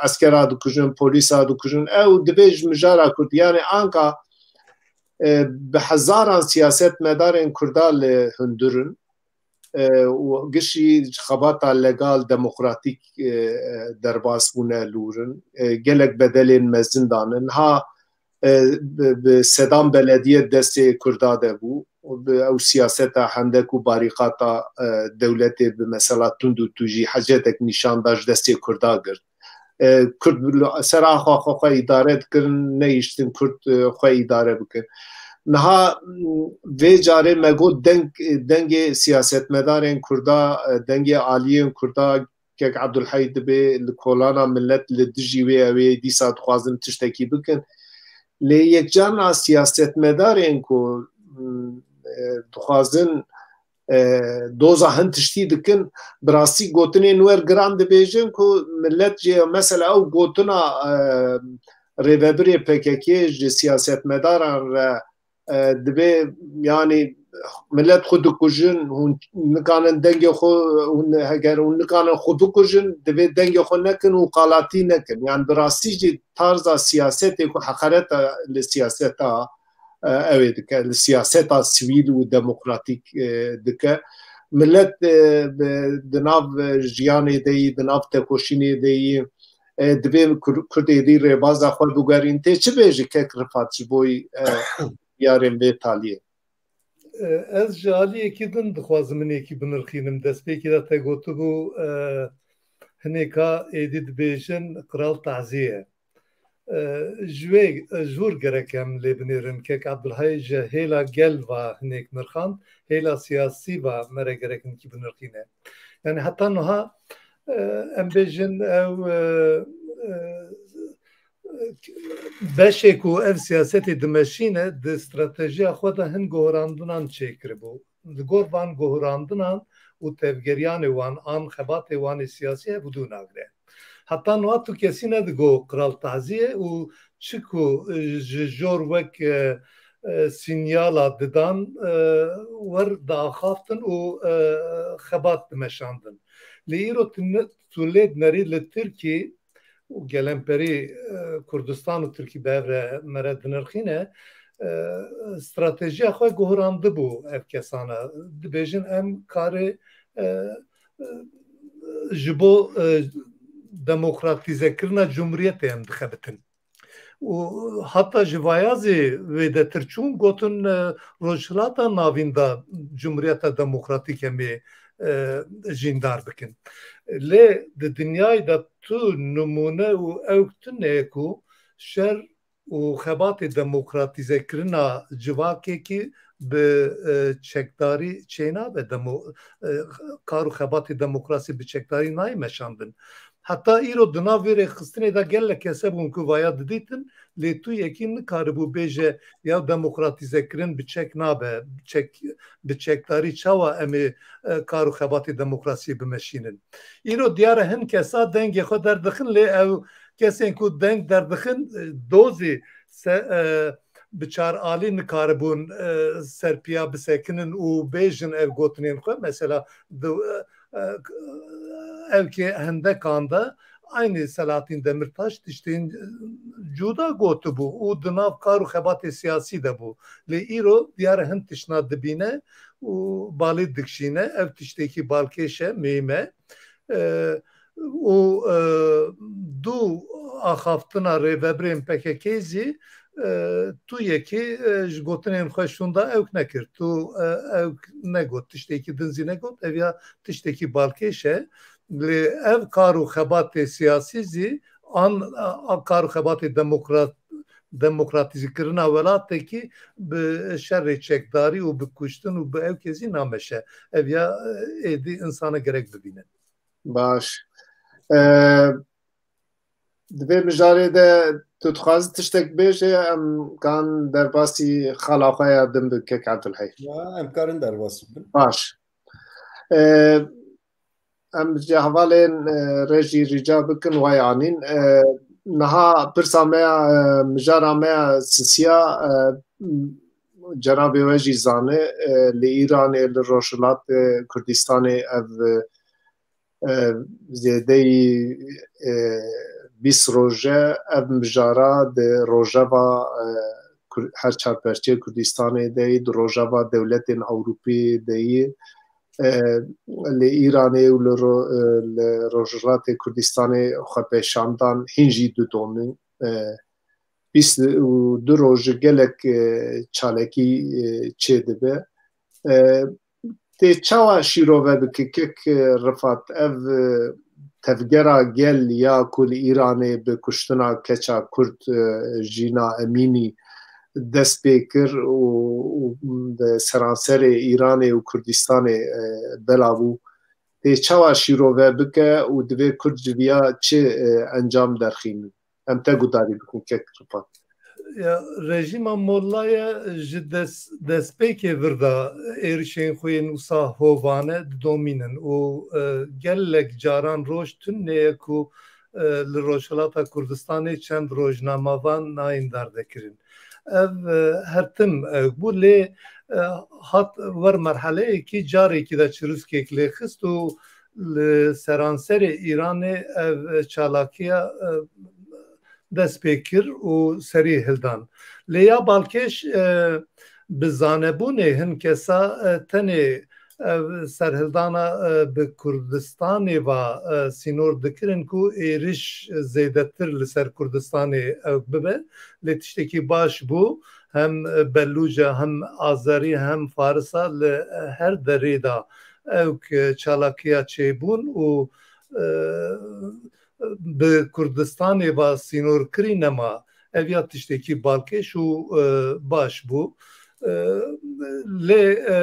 eskera dikujin, polîsa dikujin. Ew dibê ji mijara Kurd. Yani anka, e, bi hezaran siyasetmedarên Kurda li hundir in, e, û gişî ji xebata legal, demokratîk, e, e, derbas bûne, li wir in. E, gelek bedelên mezin danin. Niha, e, bi, bi sedan belediye destê Kurda de bû. Bi ew siyaseta hendek û barîqata, e, dewletê bi mesela tund û tûjî hecetek nîşan da, ji destê Kurda girt. E, Kurd li ser axa xwe xwe îdare dikirin, nehiştin Kurd, e, xwe îdare bikin. Niha, m, vê carê me got deng, dengê siyasetmedarên Kurda, e, dengê aliyên Kurda, Kek Abdulhey dibê li kolana millet li dijî wê ew ê dîsa dixwazin tiştekî bikin. Lê yekcarna siyasetmedarên ku, m, e, dixwazin, e, doza hin tiştî dikin, bi rastî gotinên wer giran dibêjin ku millet jê, mesela ew gotina, e, rêvebirê P K K ji siyasetmedaran re, e, dibê, yani, millet xwe dikujin, hûn nikanin dengê xwe, hûn, heger hûn nikanin xwe bikujin, divê dengê xwe nekin û qalatî nekin. Yani bi rastî jî tarza siyasetê ku heqareta li siyaseta, e, ew ê dike, li siyaseta sivîl û demokratîk, e, dike. Millet, e, bi, di nav, e, jiyanê de yî, di nav tekoşînê de yî, e, divê Kur-, Kurd êdî rêbaza xwe bigerîn. Tê çi bêjî Kek Rifat ji bo, e, diyarên vê taliyê? E, ez ji aliyekî din dixwazim hinekî binirxînim. Destpêkê de te gotibû, e, hinêka êdî dibêjin qral tazî ye. E, ji wê, e, ji wir gerek em lê binêrin. Kek Abdulhay ji hêla gel va hinek nirxand, hêla siyasî va me re gerek hinkî binirxîne. Yani heta niha, e, em bêjin ew, e, e, Beşê ku ev siyasetê dimeşîne, di stratejiya xwe de hin guhrandinan çêkiribû. Li gor van guhrandinan û tevgeriyanê wan an xebatê wan ê siyasî hevdû nagire. Heta niha tu kesî nedigo Qral Tahzî ye û çi ku, e, ji jor wek, e, e, sinyala didan, e, wer diaxaftin û, e, xebat dimeşandin. Lê îro tu ne-, tu lê dinerî li Tirkî û gelemperî, e, Kurdistan û Tirkî bi hev re me re dinirxîne, e, stratejiya xwe guhirandibû ev kesana. Dibêjin em karê, e, e, ji bo, e, demokratîzekirina cumhuriyetê em dixebitin. Û heta ji vaya zî wêdetir çûn, gotin, e, Rojhilata Navîn de Cumhuriyeta Demokratîk em ê, e, jîndar bikin. Lê di dinyayê de tu nimûne û ewk tune ye ku şer û xebatê demokratîzekirina civakekî bi, e, çekdarî çênabe, demo-, e, kar û xebatê demokrasî bi çekdarî nayê meşandin. Heta îro di nav vê rêxistinê de gelek kese bûn ku vaya didîtin, lê tu yekî nikaribû bêje ya demokratîzekirin bi çek nabe, bi çek, bi çekdarî çawa em ê, e, kar û xebatê demokrasiyê bimeşînin. Îro diyar e hin kesa dengê xwe derdixin, lê ew kesên ku deng derdixin, e, dozê se-, e, bi çar alî nikaribûn, e, serpiya bisekinin û bêjin ev gotinên xwe. Mesela di, e, e, ewkê hendekan de aynî Selahattin Demirtaş tiştên, e, cuda gotibû û di nav kar û xebatê siyasî de bû. Lê îro diyar e hin tiştna dibîne û balê dikişîne. Ev tiştekî balkêş e, muhîm e. E, û, e, du axaftina rêvebirên P K K zî, e, tu yekî, e, ji gotinên xwe şûnda ewk nekir. Tu, e, ewk negot, tiştekî din zî negot. Ev ya tiştekî balkêş e. Lê ev kar û xebatê siyasî zî an, a, kar û xebatê demokrat-, demokratîzekirina welatekî bi şerê çekdarî û bi kuştin û bi ewkê zî nameşe. Ev ya, e, êdî insana gerek bibînin. Baş. E, di vê mijarê de tu dixwazî tiştek bêje, em kan derbasî xala xwe ya din bin, kek Abdulhey. Ya, em karin derbas bin. Baş. E, em ji hevalên, e, re jî rica bikin, way anîn. E, niha pirsa me ya, e, mijara me ya sisiya, e, cenabê we jî zane, e, li Îranê, li Rojhilatê Kurdistanê ev, e, e, zêdeyî, e, bîst roj e ev mijara di rojeva, e, Kur-, her çar perçeyê Kurdistanê de yî, di rojeva dewletên Ewropî de yî, e, li Îranê û li ro-, e, li Rojhilatê Kurdistanê xwepêşandan hîn jî didomî. E, bîst û du roj gelek, e, çalakî, e, çêdibe. E, tê çawa şîrove bike kek, e, Rifat, ev, e, tevgera gel ya ku li Îranê bi kuştina keça Kurd, e, Jîna Emînî dest pê kir û, û di seranserê Îranê û Kurdistanê, e, belav bû. Tê çawa şîrove bike û divê Kurd ji viya çi, e, encam derxînin? Em te gudarî bikin kek Rifat. Ya, rejîma Mollaye ji des-, destpêkê vir de êrişên xwe yên wisa hovane didomînin û, e, gelek caran roj tune ye ku, e, li Rojhilata Kurdistanê çend rojnamevan nayên dardekirin. Ev, e, her tim ew bû, lê, e, hat wer merheleyekî carekî de çirûskek lê xist û li seranserê Îranê ev çalakiya, e, dest pê kir û serî hildan. Lê ya balkêş, e, bi zanebûnê hin kesa, e, tenê ev serhildana, e, bi Kurdistanê ve, e, sînor dikirin ku êriş zêdetir li ser Kurdistanê ew bibe. Lê tiştekî baş bû, hem Belûca, hem Azerî, hem Farisa li her derê de ewk çalakiya çêbûn û, e, bi Kurdistanê ve sînorkirî nema. Ev ya tiştekî balkêş û, e, baş bû. E, Lê, e,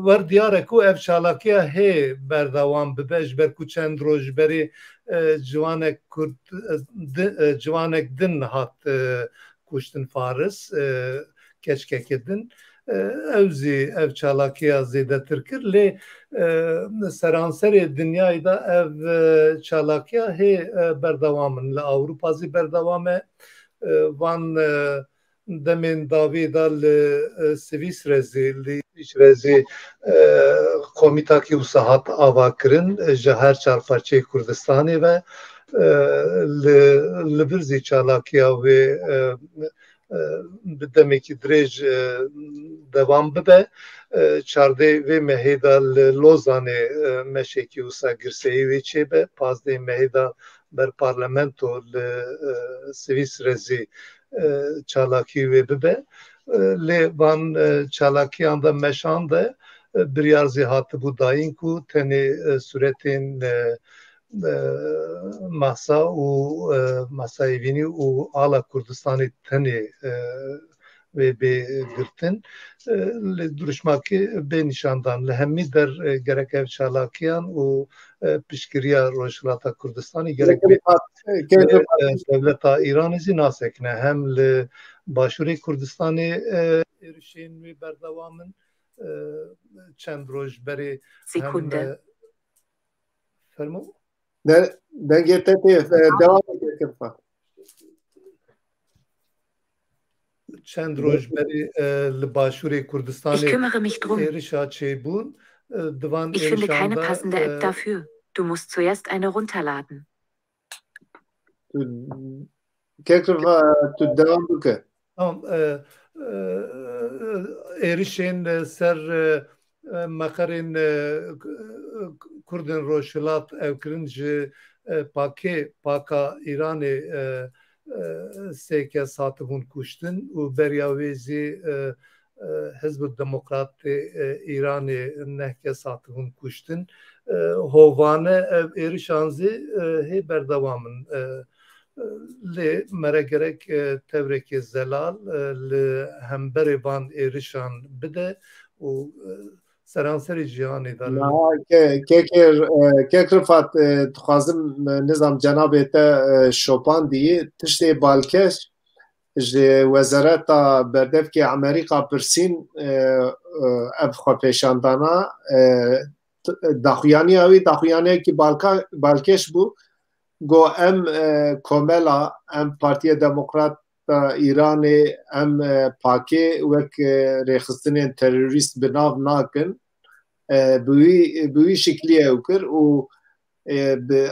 wer diyar e ku ev çalakiya hê berdewam bibe, ji ber ku çend roj berê, e, ciwanek Kurd, e, di-, e, ciwanek din hat, e, kuştin Faris, e, keçkeke din. E, ew zî ev çalakiya zêdetir kir, lê, e, seranserê dinyayê de ev, e, çalakiya hê, e, berdewam in. Li Ewropa zî berdewam e. E, van, e, demên dawî de li, e, Swîsre zî, li Swîsre zî, e, komîtakî wisa hat ava kirin, e, ji her çar parçeyê Kurdistanê ve, e, li, li vir zî çalakiya wê, e, e, bi demekî dirêj, e, dewam bibe. E, çardeh vê mehê de li Lozanê, e, meşekî wisa girseyî wê çêbe. Pazdeh mehê de ber parlamento li, e, Swîsre zî, e, çalakî wê bibe. E, lê van, e, çalakiyan de meşan de, e, biryar zî hatibû dayîn ku tenê, e, sûretên, e, e, Mahsa û, e, Mahsa Evînî û ala Kurdistanê tenê, e, wê bê girtin. E, li duruşmakê bê nîşandan. Li hemî der, e, gerek ev çalakiyan û, e, piştgiriya Rojhilata Kurdistanê gerek bê. Kekir Fat, e, Kekir Fat. E, dewleta Îranê zî nasekine. Hem li Başûrê Kurdistanê, e, êrişên wê berdewam in. E, çend roj berê hem, Sekunde. E, fermo? De-, dengê te tê, e, devam e, Kekir Fat. Çend roj berê, e, li Başûrê Kurdistanê êrişa çêbûn, e, di van êrişan de, e, Tu, Kekir Fat, tu devam bike. Tamam, e, e, êrişên, e, ser, e, e, meqerên, e, k-, e, Kurdên Rojhilat ew kirin ji, e, pakê, paka Îranê, e, e, sê kes hatibûn kuştin û beriya wê zî, e, e, Hizb Demokratê, e, Îranê neh kes hatibûn kuştin. E, hovane ev êrişan zî, e, hê berdewam in. E, e, lê mere gerek, e, tevrekê zelal, e, li hemberê van êrişan bide û, e, seranserê cîhanê de. Niha ke-, Kekir, e, Kek Rifat, e, dixwazim, e, nizam cenabê te, e, şopandî, tiştê balkêş ji Wezareta Berdevkê Amerîka pirsîn, e, e, ev xwepêşandana, e, t-, daxuyaniya wî daxuyaniyekî balka-, balkêş bû. Got, em, e, komela, em Partiya Demokrat a Îranê, em, e, pakê wek, e, rêxistinên terorîst bi nav nakin. E, bi wî, bi wî şiklî ew kir û, e, bi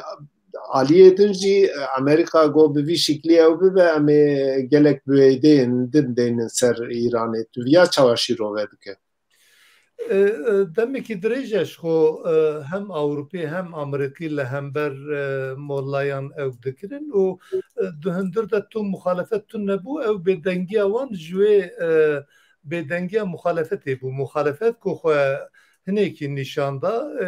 aliyê din jî, e, Amerîka got bi vî şiklî ew bibe, em ê gelek biwêdeyên din deynin ser Îranê. Tu viya çawa şîrove dike? E, e, demekî dirêj e ji xwe, e, hem Ewropî hem Amerîkî li hember, e, molayan ew dikirin û, e, di hundir de tu muxalefet tune bû, ew bêdengiya wan ji wê, e, bêdengiya muxalefetê bû. Muxalefet ku xwe hinekî nîşan da, e,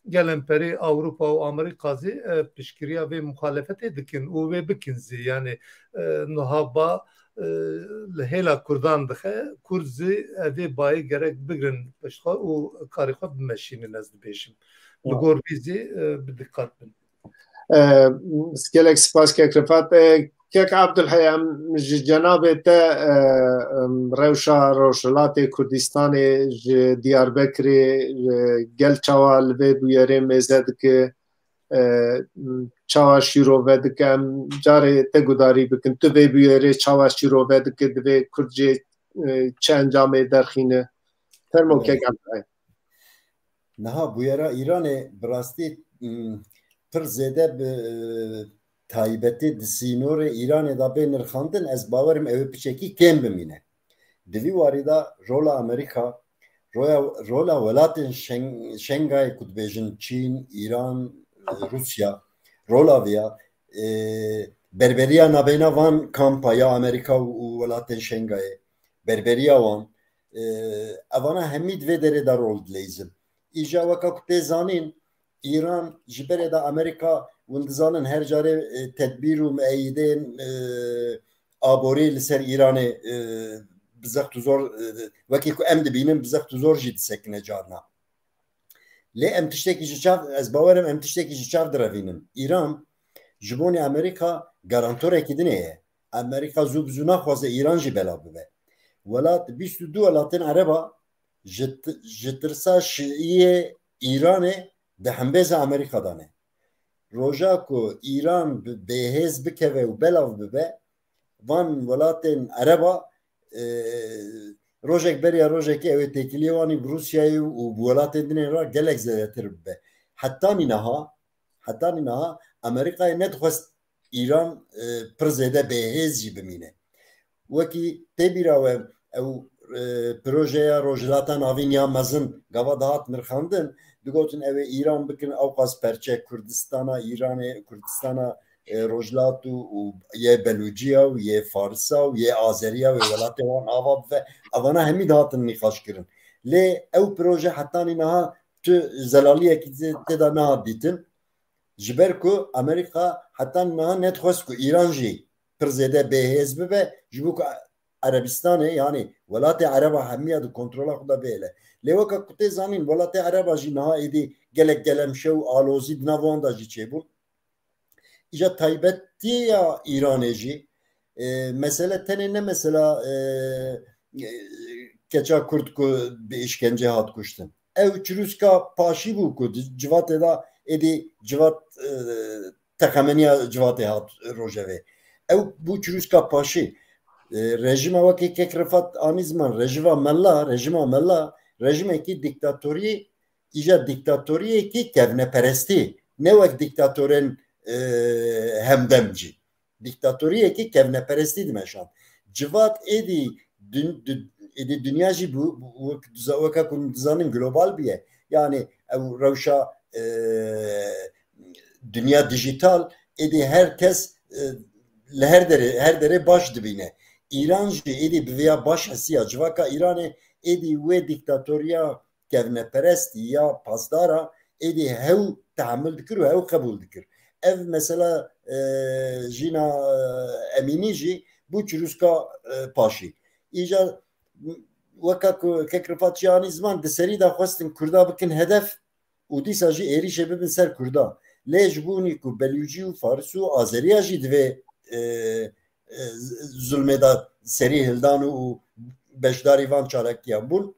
gelemperê Ewropa û Amerîka zî, e, piştgiriya vê muxalefetê dikin û wê bikin zî. Yanî, e, nuha ba, e, li hêla Kurdan dixe, Kurd zî evê bayê gerek bigrin pişt xwe û karê xwe bimeşînin, ez dibêjim. Li gor vî zî, e, bi diqet bin. E, gelek spas Kek Rifat. E, Kek Abdulhey, em ji cenabê te, e, em, rewşa Rojhilatê Kurdistanê ji Diyarbekirê, e, gel çawa li vê bûyerê mêze dike, e, çawa şîrove dike, em carê te gudarî bikin. Tu vê bûyerê çawa şîrove dike, divê Kurd jê, e, çi encamê derxîne? Fermo. Evet. Kek Abdulhey. Niha bûyera Îranê bi rastî, m, pir zêde bi, e, taybetî di sînorê Îranê de bê nirxandin, ez bawerim ew ê piçekî kêm bimîne. Di vî warî de rola Amerîka, roya, rola welatên Şeng-, Şengayê ku dibêjin Çîn, Îran, e, Rûsya, rola vê ya, e, berberiya nabeyna van kampa ya Amerîka û, û welatên Şengayê, berberiya wan, e, evana hemî di vê derê de rol dileyzin. Îja weka ku tê zanîn, Îran ji berê de Amerîka, hûn dizanin her carê, e, tedbîr û mieyidên, e, aborî li ser Îranê, e, bi zext û zor, e, wekî ku em dibînin, bi zext û zor jî disekine carna. Lê em tiştekî ji çav, ez bawerim em tiştekî ji çav direvînin. Îran ji bonê Amerîka garantorekî dinê ye. Amerîka zû bi zû naxwaze Îran jî belav bibe. Welat, bîst û du welatên Ereba ji t-, ji tirsa şiiyê Îranê di hembêza Amerîka de ne. Roja ku Îran bi, bêhêz bikeve û belav bibe, van welatên Ereba, e, rojek beriya rojekê ew ê têkiliyê wan û bi Rûsyayê û bi welatên dinê re gelek zêdetir bibe. Hetanî niha, hetanî niha Amerîkayê nedixwest Îran, e, pir zêde bêhêz jî bimîne. Wekî tê bîra we ew, e, projeya Rojhilata Navîn ya mezin gava dihat nirxandin, digotin ew ê Îran bikin ewqas perçe Kurdistana Îranê, Kurdistana, e, Rojhilat û, û yê Belûciya û yê Farisa û yê Azeriya wê welatê wan ava bive. Evana hemî dihatin nîqaş kirin. Lê ew proje hetanî niha tu zelaliyekî tê de nehat dîtin. Ji ber ku Amerîka hetanî niha nedixwest ku Îran jî pir zêde bêhêz bibe, ji bo ku Erebistanê, yanî welatê Ereba hemiya di kontrola xwe de bihêle. Lê weke ku tê zanîn, welatê Ereba jî niha êdî gelek gelemşe û alozî di nav wan de jî çêbûn. Îja taybetiya Îranê jî, e, mesele tenê ne mesela, e, e, keça Kurd ku bi îşkence hat kuştin. Ew çirûska paşî bû ku di civatê de êdî civat, e, texemeniya civatê hat rojevê. Ew bû çirûska paşî. E, rejîma wekî kek Rifat anî ziman, rejîma mela, rejîma mela, rejîmekî dîktatorî, îja dîktatoriyekî kevneperestî, ne wek dîktatorên, e, hemdem jî. Dîktatoriyekî kevneperestî dimeşand. Civat êdî dun-, dun-, êdî dinya jî bu, bu, wek diza-, weke ku dizanin global bûye. Yanî ew rewşa, e, dinya dijital êdî her kes, e, li her derê, her derê baş dibîne. Îran jî êdî bi vêya baş hesiya. Civaka Îranê êdî wê dîktatoriya kevneperest ya pasdara êdî hew tehemil dikir û hew qebûl dikir. Ev mesela, e, Jîna, e, Emînî jî bû çirûska, e, paşî. Îja weka ku kek Rifat jî anî ziman, di serî de xwestin Kurda bikin hedef û dîsa jî êrîşê bibin ser Kurda. Lê ji bo hûnî ku Belûcî û Faris û Azeriya jî divê, e, e, zulmê de serî hildan û beşdarî van çalakiyan bûn.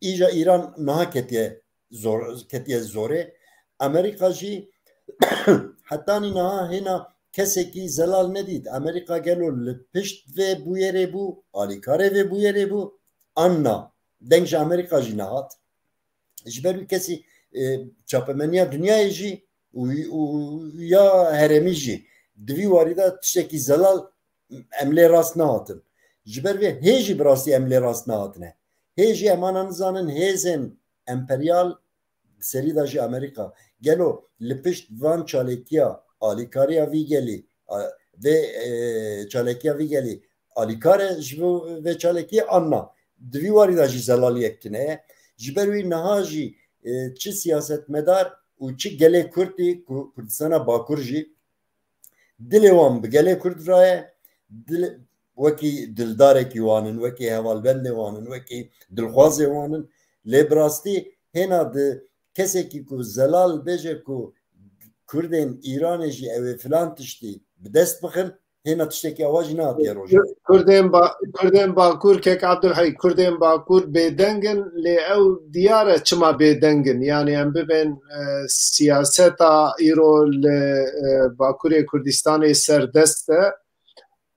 Îja Îran niha ketiye zor, ketiye zorê. Amerîka jî hetanî niha hêna kesekî zelal nedît. Amerîka gelo li pişt vê bûyerê bû, alîkarê vê bûyerê bû? An na? Deng ji Amerîka jî nehat. Ji ber wî kesî, e, çapemeniya dinyayê jî û, û ya herêmî jî di vî warî de tiştekî zelal em lê rast nehatin. Ji ber vê hê jî bi rastî em lê rast nehatine. Hê jî em ana nizanin hêzên emperyal, serî de jî Amerîka, gelo li pişt van çalêkiya alîkariya vî gelî, a, vê, e, çalêkiya vî gelî alîkar e ji bo vê çalêkiyê an na? Di vî warî de jî zelaliyek tune ye. Ji ber wî niha jî, e, çi siyasetmedar û çi gelê Kurd ê ku Kurdistana Bakur jî dilê wan bi gelê Kurd re ye, dil-, wekî dildarekî wan in, wekî hevalbendê wan in, wekî dilxwazê wan in. Lê bi rastî hêna di kesekî ku zelal bêje ku Kurdên Îranê jî ew ê filan tiştî bi dest bixin, hêna tiştekî awa jî nehatiye roja. Kurdên ba-, Kurdên Bakur, kek Abdulhey, Kurdên Bakur bêdeng in, lê ew diyar e çima bêdeng in. Yanî em bibên, e, siyaseta îro li, e, Bakurê Kurdistanê serdest e.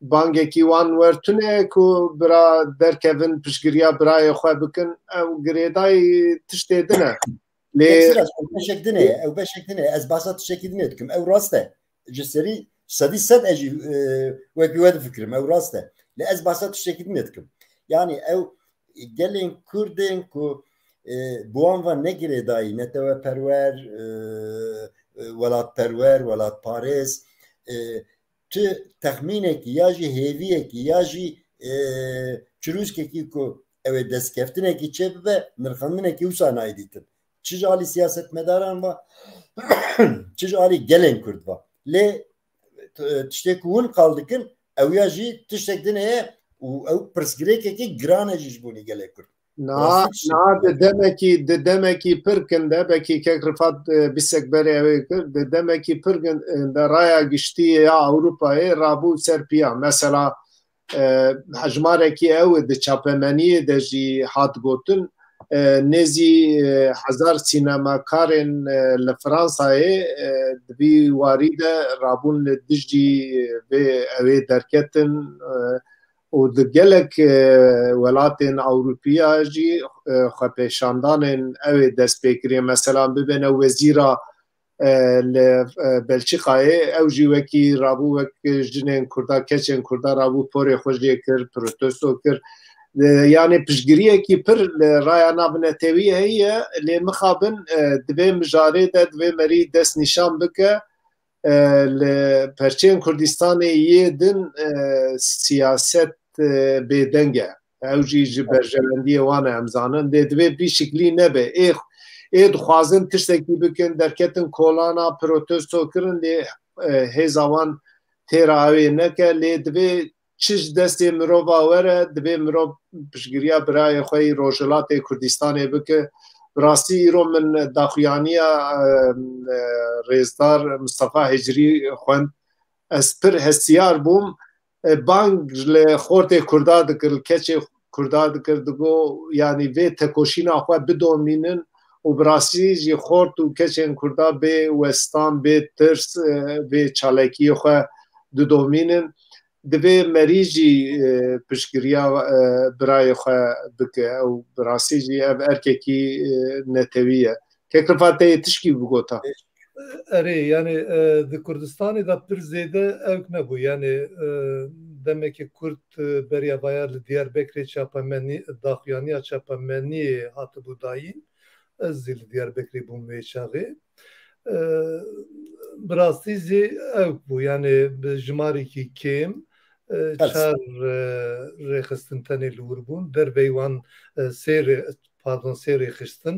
Bangekî wan wer tune ku bira derkevin piştgiriya birayê xwe bikin, ew girêdayî tiştê din e. Lê Yek sira, ew beşek din e, ew beşek din e. Ez behsa tiştekî din ê dikim. Ew rast e. Ji serî sedî sed ez jî, e, wekî we difikirim. Ew rast e. Lê ez behsa tiştekî din ê dikim. Yanî ew gelên Kurdên ku, e, bi wan ve ne girêdayî, neteweperwer, e, e, welatperwer, welatparêz, e, tu texmînekî ya jî hêviyekî ya jî, e, çirûskekî ku ew ê destkeftinekî çêbibe, nirxandinekî wisa nayê dîtin. Çi ji alî siyasetmedaran ve, çi ji alî gelên Kurd ve. Lê, e, tiştê ku hûn qal dikin, ew ya jî tiştek din heye, û ew pirsgirêkekî giran e jî ji bo gelê Kurd. Na, na, di demekî, di demekî pir kin de, belkî kek Rifat, e, bîsek berê ew ê kir, di demekî pir kin de raya giştî ya Ewropayê rabû ser piya. Mesela, e, hejmarekî ew di çapemeniyê de jî hat gotin, e, nêzî, e, hezar sînemakarên, e, li Fransayê, e, di vî warî de rabûn li dijî, e, vê ew ê derketin, e, û di gelek, e, welatên Ewropiya jî, e, xwepêşandanên ew ê dest pê kiriye. Mesela bibêne wezîra, e, li, e, Belçîkayê, ew jî wekî rabû wek jinên Kurda, keçên Kurda rabû porê xwe jê kir, protesto kir. E, yanî piştgiriyekî pir li raya navnetewî heye, lê mixabin, e, di vê mijarê de, di vê merî dest nîşan bike, e, li perçeyên Kurdistanê yê din, e, siyaset, e, bêdeng e. Ew jî ji berjewendiyê wan e, em zanin. Lê divê bî şiklî nebe. Ê, ê dixwazin tiştekî bikin, derketin kolana, protesto kirin, lê, e, hêza wan têra ew ê neke. Lê divê çi ji destê mirova were, divê mirov piştgiriya birayê xwe yî Rojhilatê Kurdistanê bike. Bi rastî îro min daxuyaniya, e, e, rêzdar Mistefa Hicrî xwend. Ez pir hestiyar bûm. E, bang li xortê Kurda dikir, li keçê Kurda dikir, digo, yanî vê tekoşîna xwe bidomînin û bi rastî jî xort û keçên Kurda bê westan, bê tirs, e, vê çalakiyê xwe didomînin. Divê merî jî, e, piştgiriya, e, birayê xwe bike. Ew bi rastî jî ev erkekî, e, netewî ye. Kek Rifat, te yê tişkî bigota? Erê, yanî, e, di Kurdistanê de pir zêde ewk nebû. Yanî, e, demekê kurt, e, beriya vaya li Diyarbekirê çapemenî, daxuyaniya çapemeniyê hatibû dayîn. Ez zî li Diyarbekirê bûm wê çaxê. E, bi rastî zî ewk bû. Yanî bi jimarekî kêm, e, Qels. çar, e, rêxistin tenê li wir bûn. Derveyî wan, e, sê rê-, pardon, sê rêxistin,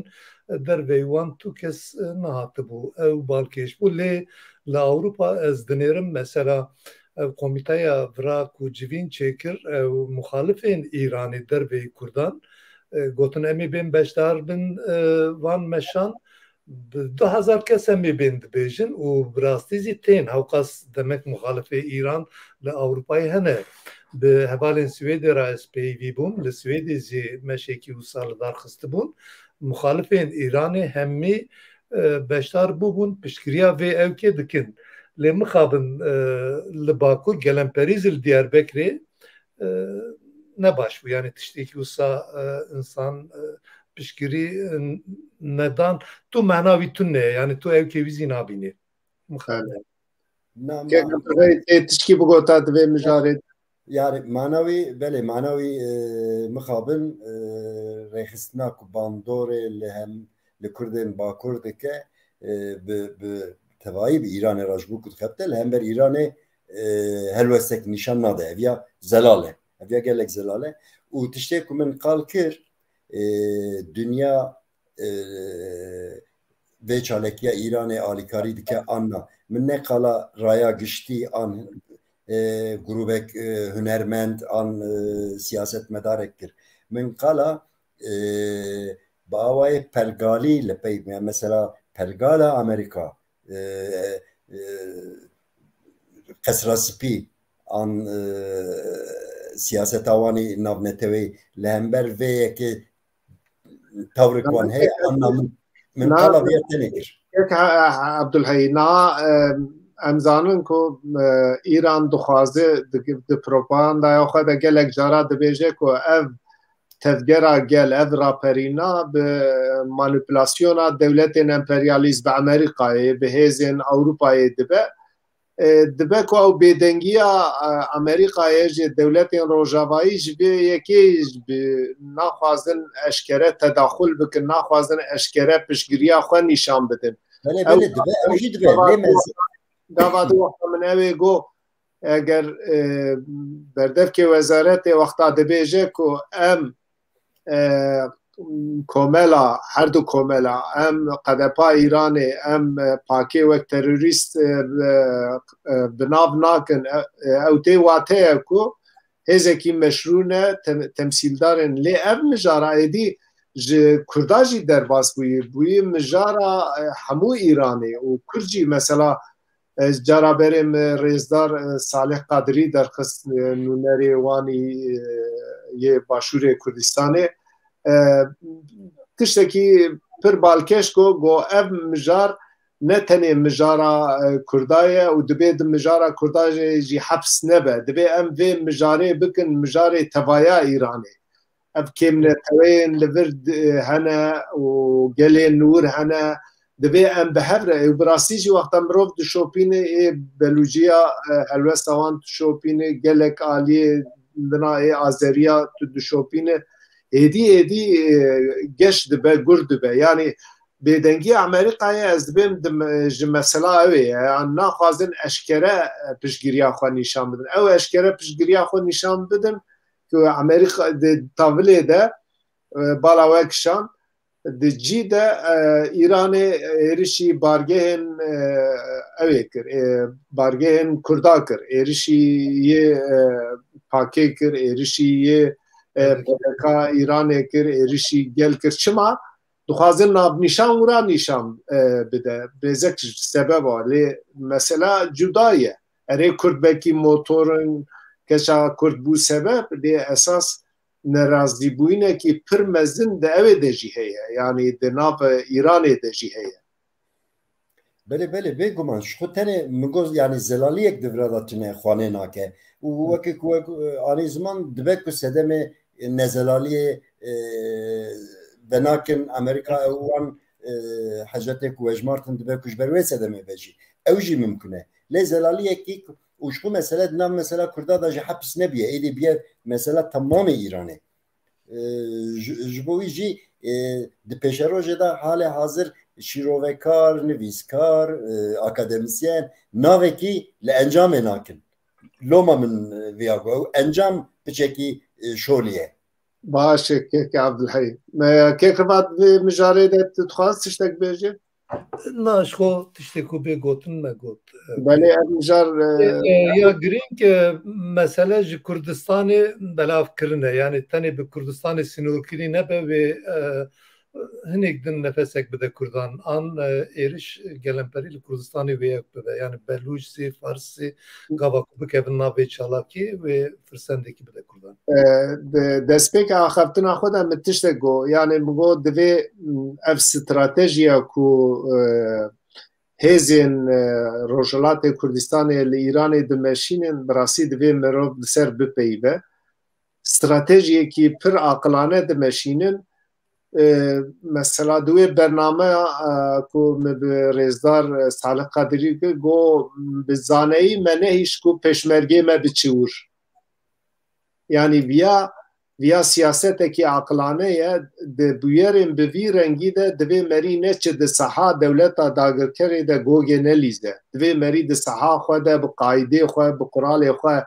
e, derveyî wan tu kes, e, nehatibû. Ew balkêş bû. Lê li Ewropa ez dinêrim, mesela, ev komîteya vira ku civîn çêkir, ew muxalifên Îranê derveyî Kurdan, e, gotin, em ê bên beşdar bin, e, van meşan. Bi du hezar kes em ê bên dibêjin û bi rastî zî tên, hewqas demek muxalifê Îran li Ewropayê hene. Bi hevalên Swêdê re ez peyivî bûm. Li Swêdê zî meşekî wisa li dar xistibûn. Muxalifên Îranê hemî, e, beşdar bûbûn, piştgiriya vê ewkê dikin. Lê mixabin, e, li Bakur gelemperî zî li Diyarbekirê, e, ne baş bû. Yanî tiştekî wisa, e, însan, e, piştgirî, e, nedan. Tu mehna wî tune ye. Yanî tu ewkê wî zî nabînî. Mixabin. Na, Kek ma- Abdulhey, tê tişkî bigota di vê mijarê? Yani mana wî, belê, mana wî, e, mixabin, e, rêxistina ku bandorê li hem li Kurdên Bakur dike, e, bi, bi tevayî bi Îranê re ji bo ku dixebite, li hember Îranê, e, helwestek nîşan nade. Ev ya zelal e. Ev ya gelek zelal e. Û tiştê ku min qal kir, e, dinya, e, vê çalekiya Îranê alîkarî dike an na. Min ne qala raya giştî an, e, grûbek, e, hunermend an, e, siyasetmedarek kir. Min qala, e, bi awayê pergalî li pey, me-, mesela pergala Amerîka, e, e, Qesra Spî an, e, siyaseta wan ê navneteweyî li hember vê yekê tawrek wan heye, anna min, min Na- qala vê tenê kir. Kek Ha-, Ha-, Abdulhey, na, e, em zanin ku, e, Îran dixwaze di, di propagandaya xwe de gelek cara dibêje ku ev tevgera gel, ev raperîna bi manîpulasyona dewletên emperyalîst, bi Amerîkayê, bi hêzên Ewropayê dibe. E, dibe ku ew bêdengiya, e, Amerîkayê ji dewletên Rojavayî ji vê yekê ji bi-, naxwazin eşkere tedaxul bikin, naxwazin eşkere piştgiriya xwe nîşan bidin. Belê, Ew belê, dibe, ew jî dibe. Lê me gava di wexta min ew ê got, eger, e, berdevkê wezaretê wexta dibêje ku em, e, komela, her du komela, em Qedepa Îranê, em, e, pakê wek terorîst, e, e, e, bi nav nakin. E, e, ew tê wateya ku hêzekî meşrû ne, tem-, temsîldarên. Lê ev mijara êdî ji Kurda jî derbas bûyî, bûyî mijara, e, hemû Îranê û Kurd jî mesela, e, cara berê min rêzdar, e, Salih Qadirî derxist, e, nûnerê Wanî, e, yê Başûrê Kurdistanê. E, tiştekî pir balkêş got, got ev mijar ne tenê mijara, e, Kurda ye û dibê di mijara Kurda jî, jî heps nebe. Dibê em vê mijarê bikin mijarê tevaya Îranê. Ev kêmneteweyên li vir di-, hene û gelên li wir hene. Dibê em bi hev re, û bi rastî jî wexta mirov dişopîne ê belûciya, e, helwesta wan dişopîne, gelek aliyê dina ê azeriya tu dişopîne. Êdî, êdî, e, geş dibe, gur dibe. Yanî bêdengî Amerîkayê ez dibêm di me-, ji mesela ew ê ye. Yan naxwazin eşkere, e, piştgiriya xwe nîşan bidin. Ew eşkere piştgiriya xwe nîşan bidin ku Amerîka di tavilê de, e, bala we kişand, di cî de, e, Îranê êrişî bargehên, e, ew ê kir, e, bargehên Kurda kir, êrişî yê, e, pakê kir, êrişî yê, e, P K K Îranê kir, êrişî gel kir. Çima? Dixwazin navnîşan wira nîşan, e, bide. Bêzek ji sebeba, lê mesela cuda ye. Erê Kurd belkî motorin, keça Kurd bû sebeb, lê esas nerazîbûyînekî pir mezin di ewê de jî heye. Yanî di nav Îranê de jî heye. Belê, belê, bêguman, ji xwe tenê min got, yanî zelaliyek di vira de tune xwanê nake. Û weke ku wek, e, anî ziman dibe ku sedemê nezelaliyê, e, venakin Amerîka ew wan, e, hecetê ku hejmartin dibe ku ji ber wê sedemê ve jî. Ew jî mimkun e. Lê zelaliyekî ku, û ji xwe mesele di nav mesela Kurda de jî hepis nebiye. Êdî biye mesela temamê Îranê. E, ji, ji bo wî jî, e, di pêşerojê de halê hazir şîrovekar, nivîskar, e, akademisyen navekî li encamê nakin. Loma min, e, viya ku ew encam piçekî, e, şolî ye. Baş e, kek Abdulhey. Me kek vat vê mijarê de tu dixwaz tiştek bêjî? Na, ji xwe tiştê ku bê gotin me got. Belê, ev mijar, e, e, e, ya girîng, e, mesele ji Kurdistanê belav kirine. Yani tenê bi Kurdistanê sînorkirî nebe wê, e, hinek din nefesek bide Kurdan. An, e, êriş gelemperî li Kurdistanê wê yek bibe. Yani Belûç zî, Fars zî, gava ku bikevin nav vê çalakî wê firsendekî bide Kurdan. E, di destpêka axaftina xwe de min tiştek got. Yani min got divê, m, ev stratejiya ku, e, hêzên, e, Rojhilatê Kurdistanê li Îranê dimeşînin, bi rastî divê mirov li ser bipeyive. Stratejiyekî pir aqilane dimeşînin. E, mesela di wê bernameya, e, ku min bi rêzdar, e, Salih Qadirî kir, got, bi zaneyî me nehişt ku pêşmergê me biçe wir. Yanî viya, viya siyasetekî aqilane ye, di bûyerên bi vî rengî de divê merî neçe di saha dewleta dagirkerê de gogê nelîze. Divê merî di saha xwe de bi qaîdê xwe, bi quralê xwe,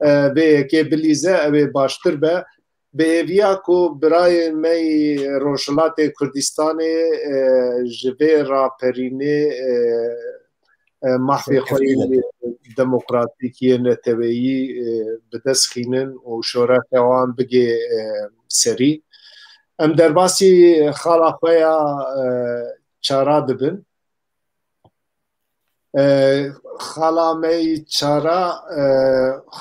e, vê yekê bilîze, ew ê baştir be. Bi hêviya ku birayên me yî Rojhilatê Kurdistanê, e, ji vê raperînê, e, e, mahfê xwe yê demokratîk, yê neteweyî, e, bi dest xînin û şorefa wan bigê, e, serî. Em derbasî xala xwe ya, e, Çara dibin. E, xala me yî Çara, e,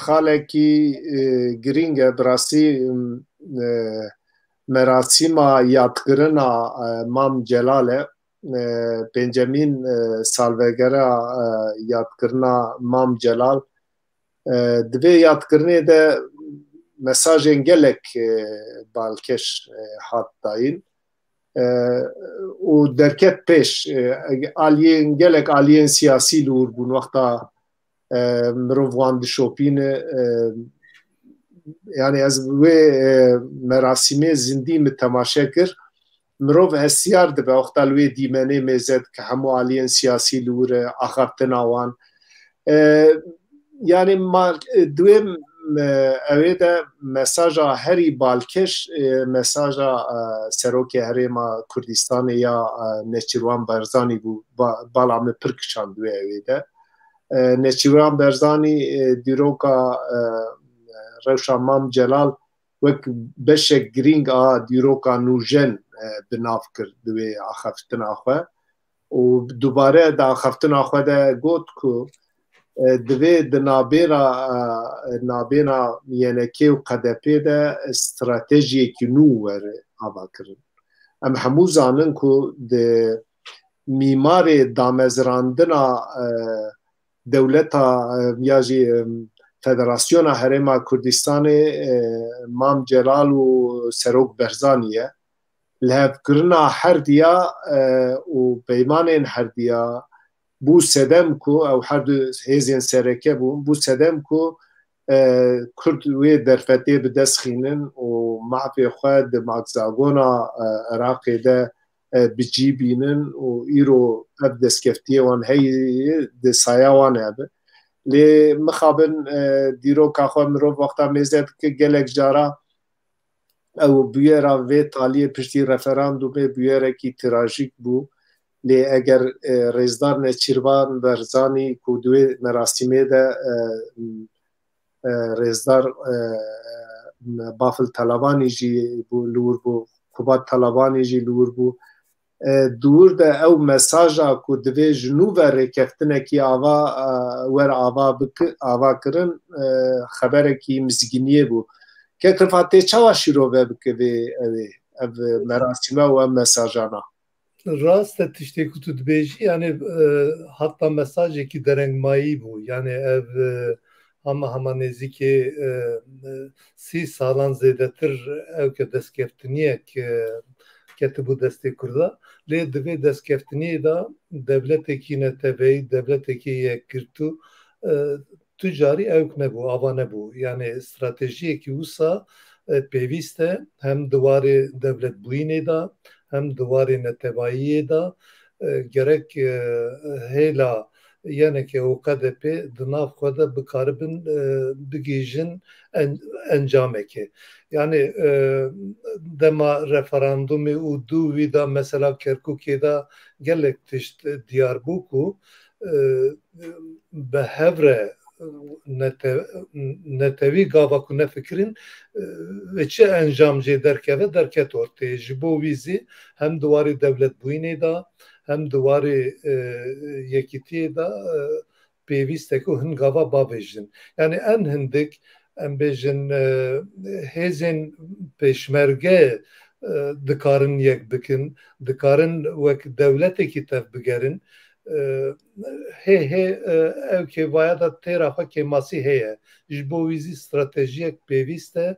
xalekî, e, girîng e, bi rastî, e, merasîma yadkirina, e, Mam Celal e. E, pêncemîn, e, salvegera, e, yadkirina Mam Celal. E, di vê yadkirinê de mesajên gelek, e, balkêş, e, hat dayîn. E, û derket pêş, e, aliyên, gelek aliyên siyasî li wir bûn wexta, e, mirov wan dişopîne, e, yani ez wê, e, merasîmê zindî min temaşe kir. Mirov hestiyar dibe, wexta li wê dîmenê mêze dike, hemû aliyên siyasî li wir e, axaftina wan. E, yani ma, e, di wê, e, ewê de mesaja herî balkêş, e, mesaja, e, Serokê Herêma Kurdistanê ya, e, Neçîrwan Barzanî bû, ba-, bala min pir kişand wê ewê de. E, Neçîrwan Barzanî, e, dîroka, e, rewşa Mam Celal wek beşek girîng a dîroka nûjen, e, bi nav kir di wê axaftina xwe. Û dubare di axaftina xwe de got ku, e, divê di nabêra, e, nabêna Y N K û K D P de stratejiyekî nû were avakirin. Em hemû zanin ku di mîmarê damezrandina, e, dewleta, e, ya jî, e, Federasyona Herêma Kurdistanê, e, Mam Celal û Serok Berzanî ye. Lihevkirina herdiya, e, û peymanên herdiya bû sedem ku ew her du hêzên sereke bûn, bû sedem ku, e, Kurd wê derfetê bi dest xînin û mafê xwe di makzagona, e, Iraqê de, e, bi cî bînin û îro ev destkeftiyê wan heye di saya wan hebe. Lê mixabin, e, dîroka xwe mirov wexta mêze dike gelek cara ew bûyera vê taliyê piştî referandumê bûyerekî trajîk bû. Lê eger, e, Rêzdar Neçîrvan Berzanî ku di wê merasîmê de, e, e, Rêzdar, e, Bafil Talabanî jî bû, li wir bû, Kubat Talabanî jî li wir bû. E, di wir de ew mesaja ku divê ji nû ve rêkeftinekî ava, e, wer ava biki-, ava kirin, e, xeberekî mizgîniyê bû. Kek Rifat, tê çawa şîrove bike vê, ev ê, ev merasîme û ev mesajana? Rast e tiştê ku tu dibêjî, yani, e, hatta mesajekî derengmayî bû. Yani ev, e, hema hema nêzîkê, e, e, sî salan zêdetir ew ke destkeftiniye ke ketibû destê Kurda. Lê di vê destkeftiniyê de dewletekî neteweyî, dewletekî yekgirtû, e, tu carî ewk nebû, ava nebû. Yani stratejiyekî wisa, e, pêwîst e, hem di warê dewletbûyînê de, hem di warê netewayiyê de, e, gerek, e, hêla Y N K û K D P di nav xwe de bikaribin, e, bigihîjin en-, encamekê. Yani, e, dema referandumê û dû wî de mesela Kerkûkê de gelek tişt diyar bû ku, e, bi hev re nete-, netewî gava ku nefikirin, e, çi encam jê derkeve, derket ortê. Ji bo wî zî hem di warê dewletbûyînê de, hem di warê, e, yekîtiyê de, e, pêwîst e ku hin gava bavêjin. Yani en hindik, em bêjin, e, hêzên pêşmerge, e, dikarin yek bikin, dikarin wek dewletekî tev bigerin. E, hê, hê, e, ew kêvaya de têra xwe kêmasî heye. Ji bo wî zî stratejiyek pêwîst e,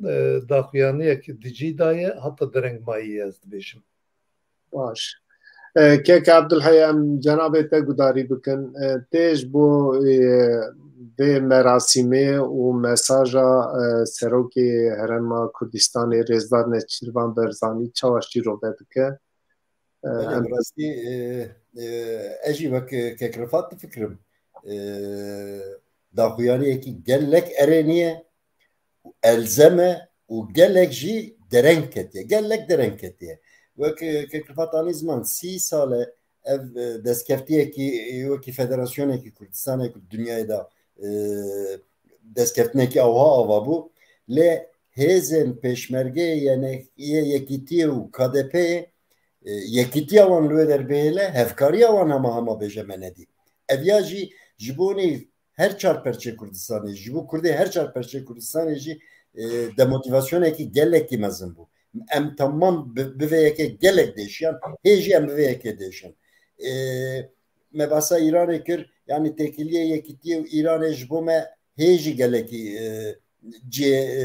e, daxuyaniyek di cî de ye, heta derengmayî ye, ez dibêjim. Baş. E, Kek Abdulhey, em cenabê te gudarî bikin. E, tê ji bo, e, vê merasîmê û mesaja, e, Serokê Herêma Kurdistanê Rêzdar Neçîrvan Berzanî çawa şîrove dike? E, Belê, em bi rastî, e, e, ez jî wek, e, Kek Rifat difikirim. E, daxuyaniyekî gelek erênî ye û elzem e û gelek jî dereng ketiye. Gelek dereng ketiye. Wek, e, Kek Rifat anî ziman, sî sal e ev, e, destkeftiyekî, e, wekî federasyonekî Kurdistanê ku dinyayê de, e, destkeftinekî ewha ava bû. Lê hêzên pêşmergeyê Y N K'yê, Yekîtiyê û K D P'yê, e, yekîtiya wan li wê derbêhêle, hevkariya wan hema hema bêje me nedî. Ev ya jî ji bo nî her çar perçê Kurdistanê, ji bo Kurdê her çar perçê Kurdistanê jî, e, demotivasyonekî gelekî mezin bû. Em temam bi, bi vê yekê gelek dêşiyan, hê jî em bi vê yekê dêşin. E, me behsa Îranê kir, yanî têkiliyê yekîtiyê û Îranê ji bo me hê jî gelekî, e, cihê, e,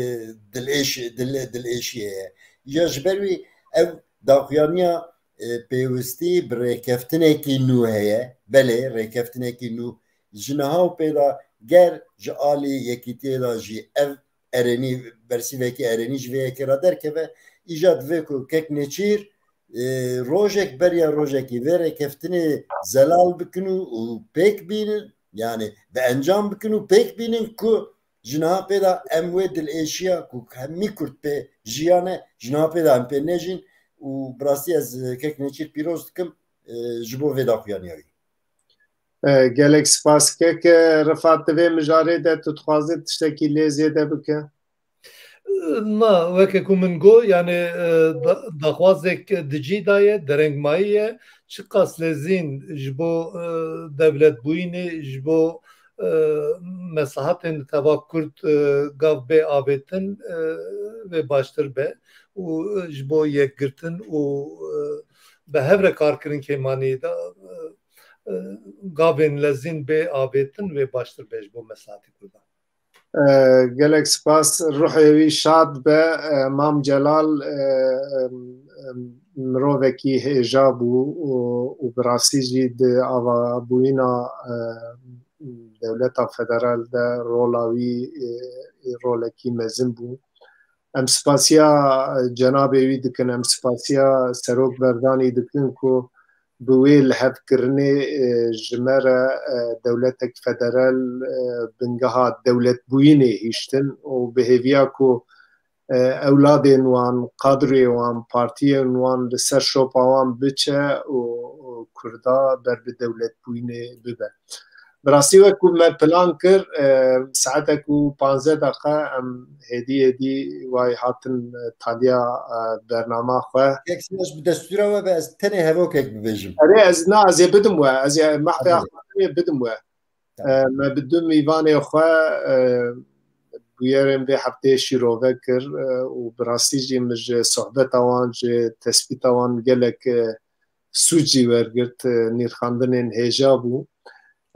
dilêş-, dil-, dilêşiyê ye. Ya ji ber wî ev daxuyaniya, e, pêwistî bi rêkeftinekî nû heye. Belê, rêkeftinekî nû ji niha û pê de ger ji alî yekîtiyê de jî ev erênî, bersîvekî erênî ji vê yekê re derkeve, îja divê ku Kek Nêçîr, e, rojek beriya rojekî vê rêkeftinê zelal bikin û, û pêk bînin, yani bi encam bikin û pêk bînin ku ji niha pê de em wê dilêşiya ku hemî Kurd pê jiyane, ji niha pê de em pê nejîn û bi rastî ez, e, Kek Nêçîr pîroz dikim, e, ji bo vê daxuyaniya wî. E, gelek spas. Keke Rifat, di vê mijarê de tu dixwazî tiştekî lê zêde bike? Na, weke ku min got, yani, e, da- daxwazek di cî de ye, derengmayî ye, çiqas lezîn ji bo, e, dewletbûyînê, ji bo, e, meslahatên teva Kurd, e, gav bê avêtin, e, vê baştir be û, e, ji bo yekgirtin û, e, bi hev re karkirin kêmanî de, e, e, gavên lezîn bê avêtin vê baştir be ji bo meslahatê Kurdan. E, gelek spas. Ruhê wî şad be. E, Mam Celal, e, em, em, mirovekî hêja bû û, û bi rastî jî di avabûyîna, e, dewleta federal de rola wî, e, rolekî mezin bû. Em spasiya cenabê wî dikin, em spasiya Serok Barzanî dikin ku bi wê lihevkirinê, e, ji me re, e, dewletek federal, e, bingeha dewletbûyînê hiştin û bi hêviya ku, e, ewladên wan, kadroyê wan, partiyên wan li ser şopa wan biçe û, û Kurda ber bi dewletbûyînê bibe. Bi rastî wek ku me plan kir, e, saetek û panzdeh deqe em hêdî hêdî way hatin, e, taliya, e, bernama xwe. Kek Sîmaç, bi destûra we be, ez tenê hevokek bibêjim. Erê, ez na, ez ê bidim we. Ez ê mehfê Erê. Axaftinê bidim we. E, Tamam. Me bi du mîvanê xwe, e, bûyerên vê hefteyê şîrove kir, e, û bi rastî jî min ji sohbeta wan, ji tespîta wan gelek, e, sûc jî wergirt, e, nîrxandinên hêja bû.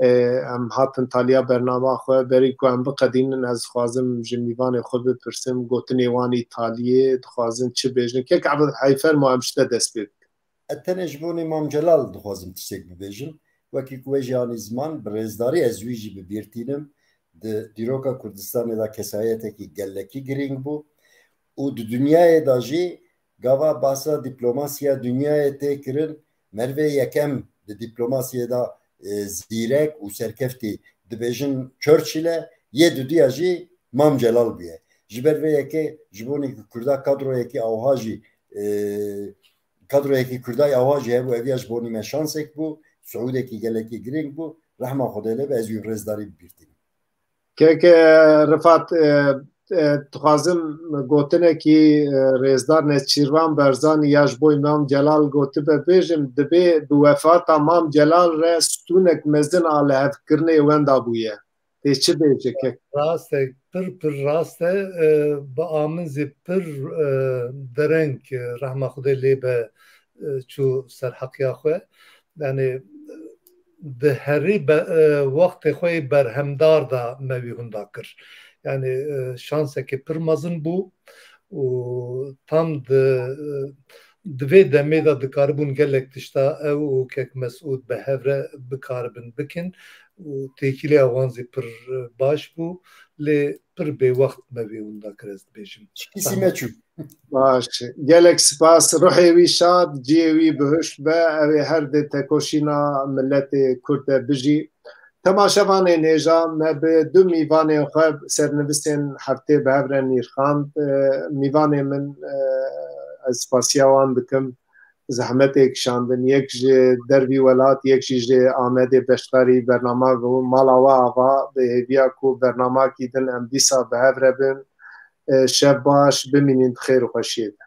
E, em hatin taliya bernama xwe. Berî ku em biqedînin, ez dixwazim ji mîvanê xwe bipirsim, gotinê wan î taliyê dixwazin çi bêjin. Kek Ebdulhey, fermo em ji te dest pê bikin. Ez tenê ji bonê Mam Celal dixwazim tiştek bibêjim. Wekî ku we jî anî ziman, bi rêzdarî ez wî jî bi bîr tînim. Di dîroka Kurdistanê de kesayetekî gelekî girîng bû û di dinyayê de jî gava bahsa dîplomasiya dinyayê tê kirin, merivê yekem di dîplomasiyê de, e, zîrek û serkeftî dibêjin Churchill e, yê dudiya jî Mam Celal bûye. Ji ber vê yekê ji bonî ku Kurda kadroyekî awha jî, e, kadroyekî Kurda awha jî hebû, ev ya ji bonî me şansek bû, siûdekî gelekî girîng bû, rehma Xwedê lê be, ez wî bi rêzdarî bi bîr tînim. Keke Rifat, e, e, dixwazim gotinekî, e, rêzdar Nêçîrvan Barzanî ya ji bo Mam Celal gotibe bêjim, dibê bi wefata Mam Celal re stûnek mezin a lihevkirinê wenda bûye. Tê çi bêje kek? Rast e, pir pir rast e. E, bi amin zî pir, e, dereng, e, rehma Xwedê lê be, e, çû ser heqiya xwe. Yani, e, di herî be-, e, wextê xwe yê berhemdar de me wî hunda kir. Yani, e, şansekê pir mezin bû û tam di, e, di vê demê de dikaribûn gelek tişta ew û kek Mesûd bi hev re bikaribin bikin û têkîlê wan zî pir, e, baş bû, lê pir bêwext me wî hunda kir, ez dibêjim. Çikî sî me çû. Baş. Gelek spas. Ruhê wî şad, cihê wî bihuşt be. Ew ê her di tekoşîna miletê Kurd de bijî. Temaşevanên hêja, me bi du mîvanên xwe sernivîsên heftê bi hev re nîrxand. E, mîvanê min, e, ez spasiya wan dikim, zehmetê kişandin. Yek ji dervî welat, yek jî ji Amedê beşdarî bernama bû. Mala we ava, bi hêviya ku bernamakî din em dîsa bi hev re bin. E, şev baş, bimînin di xêr û xweşiyê de.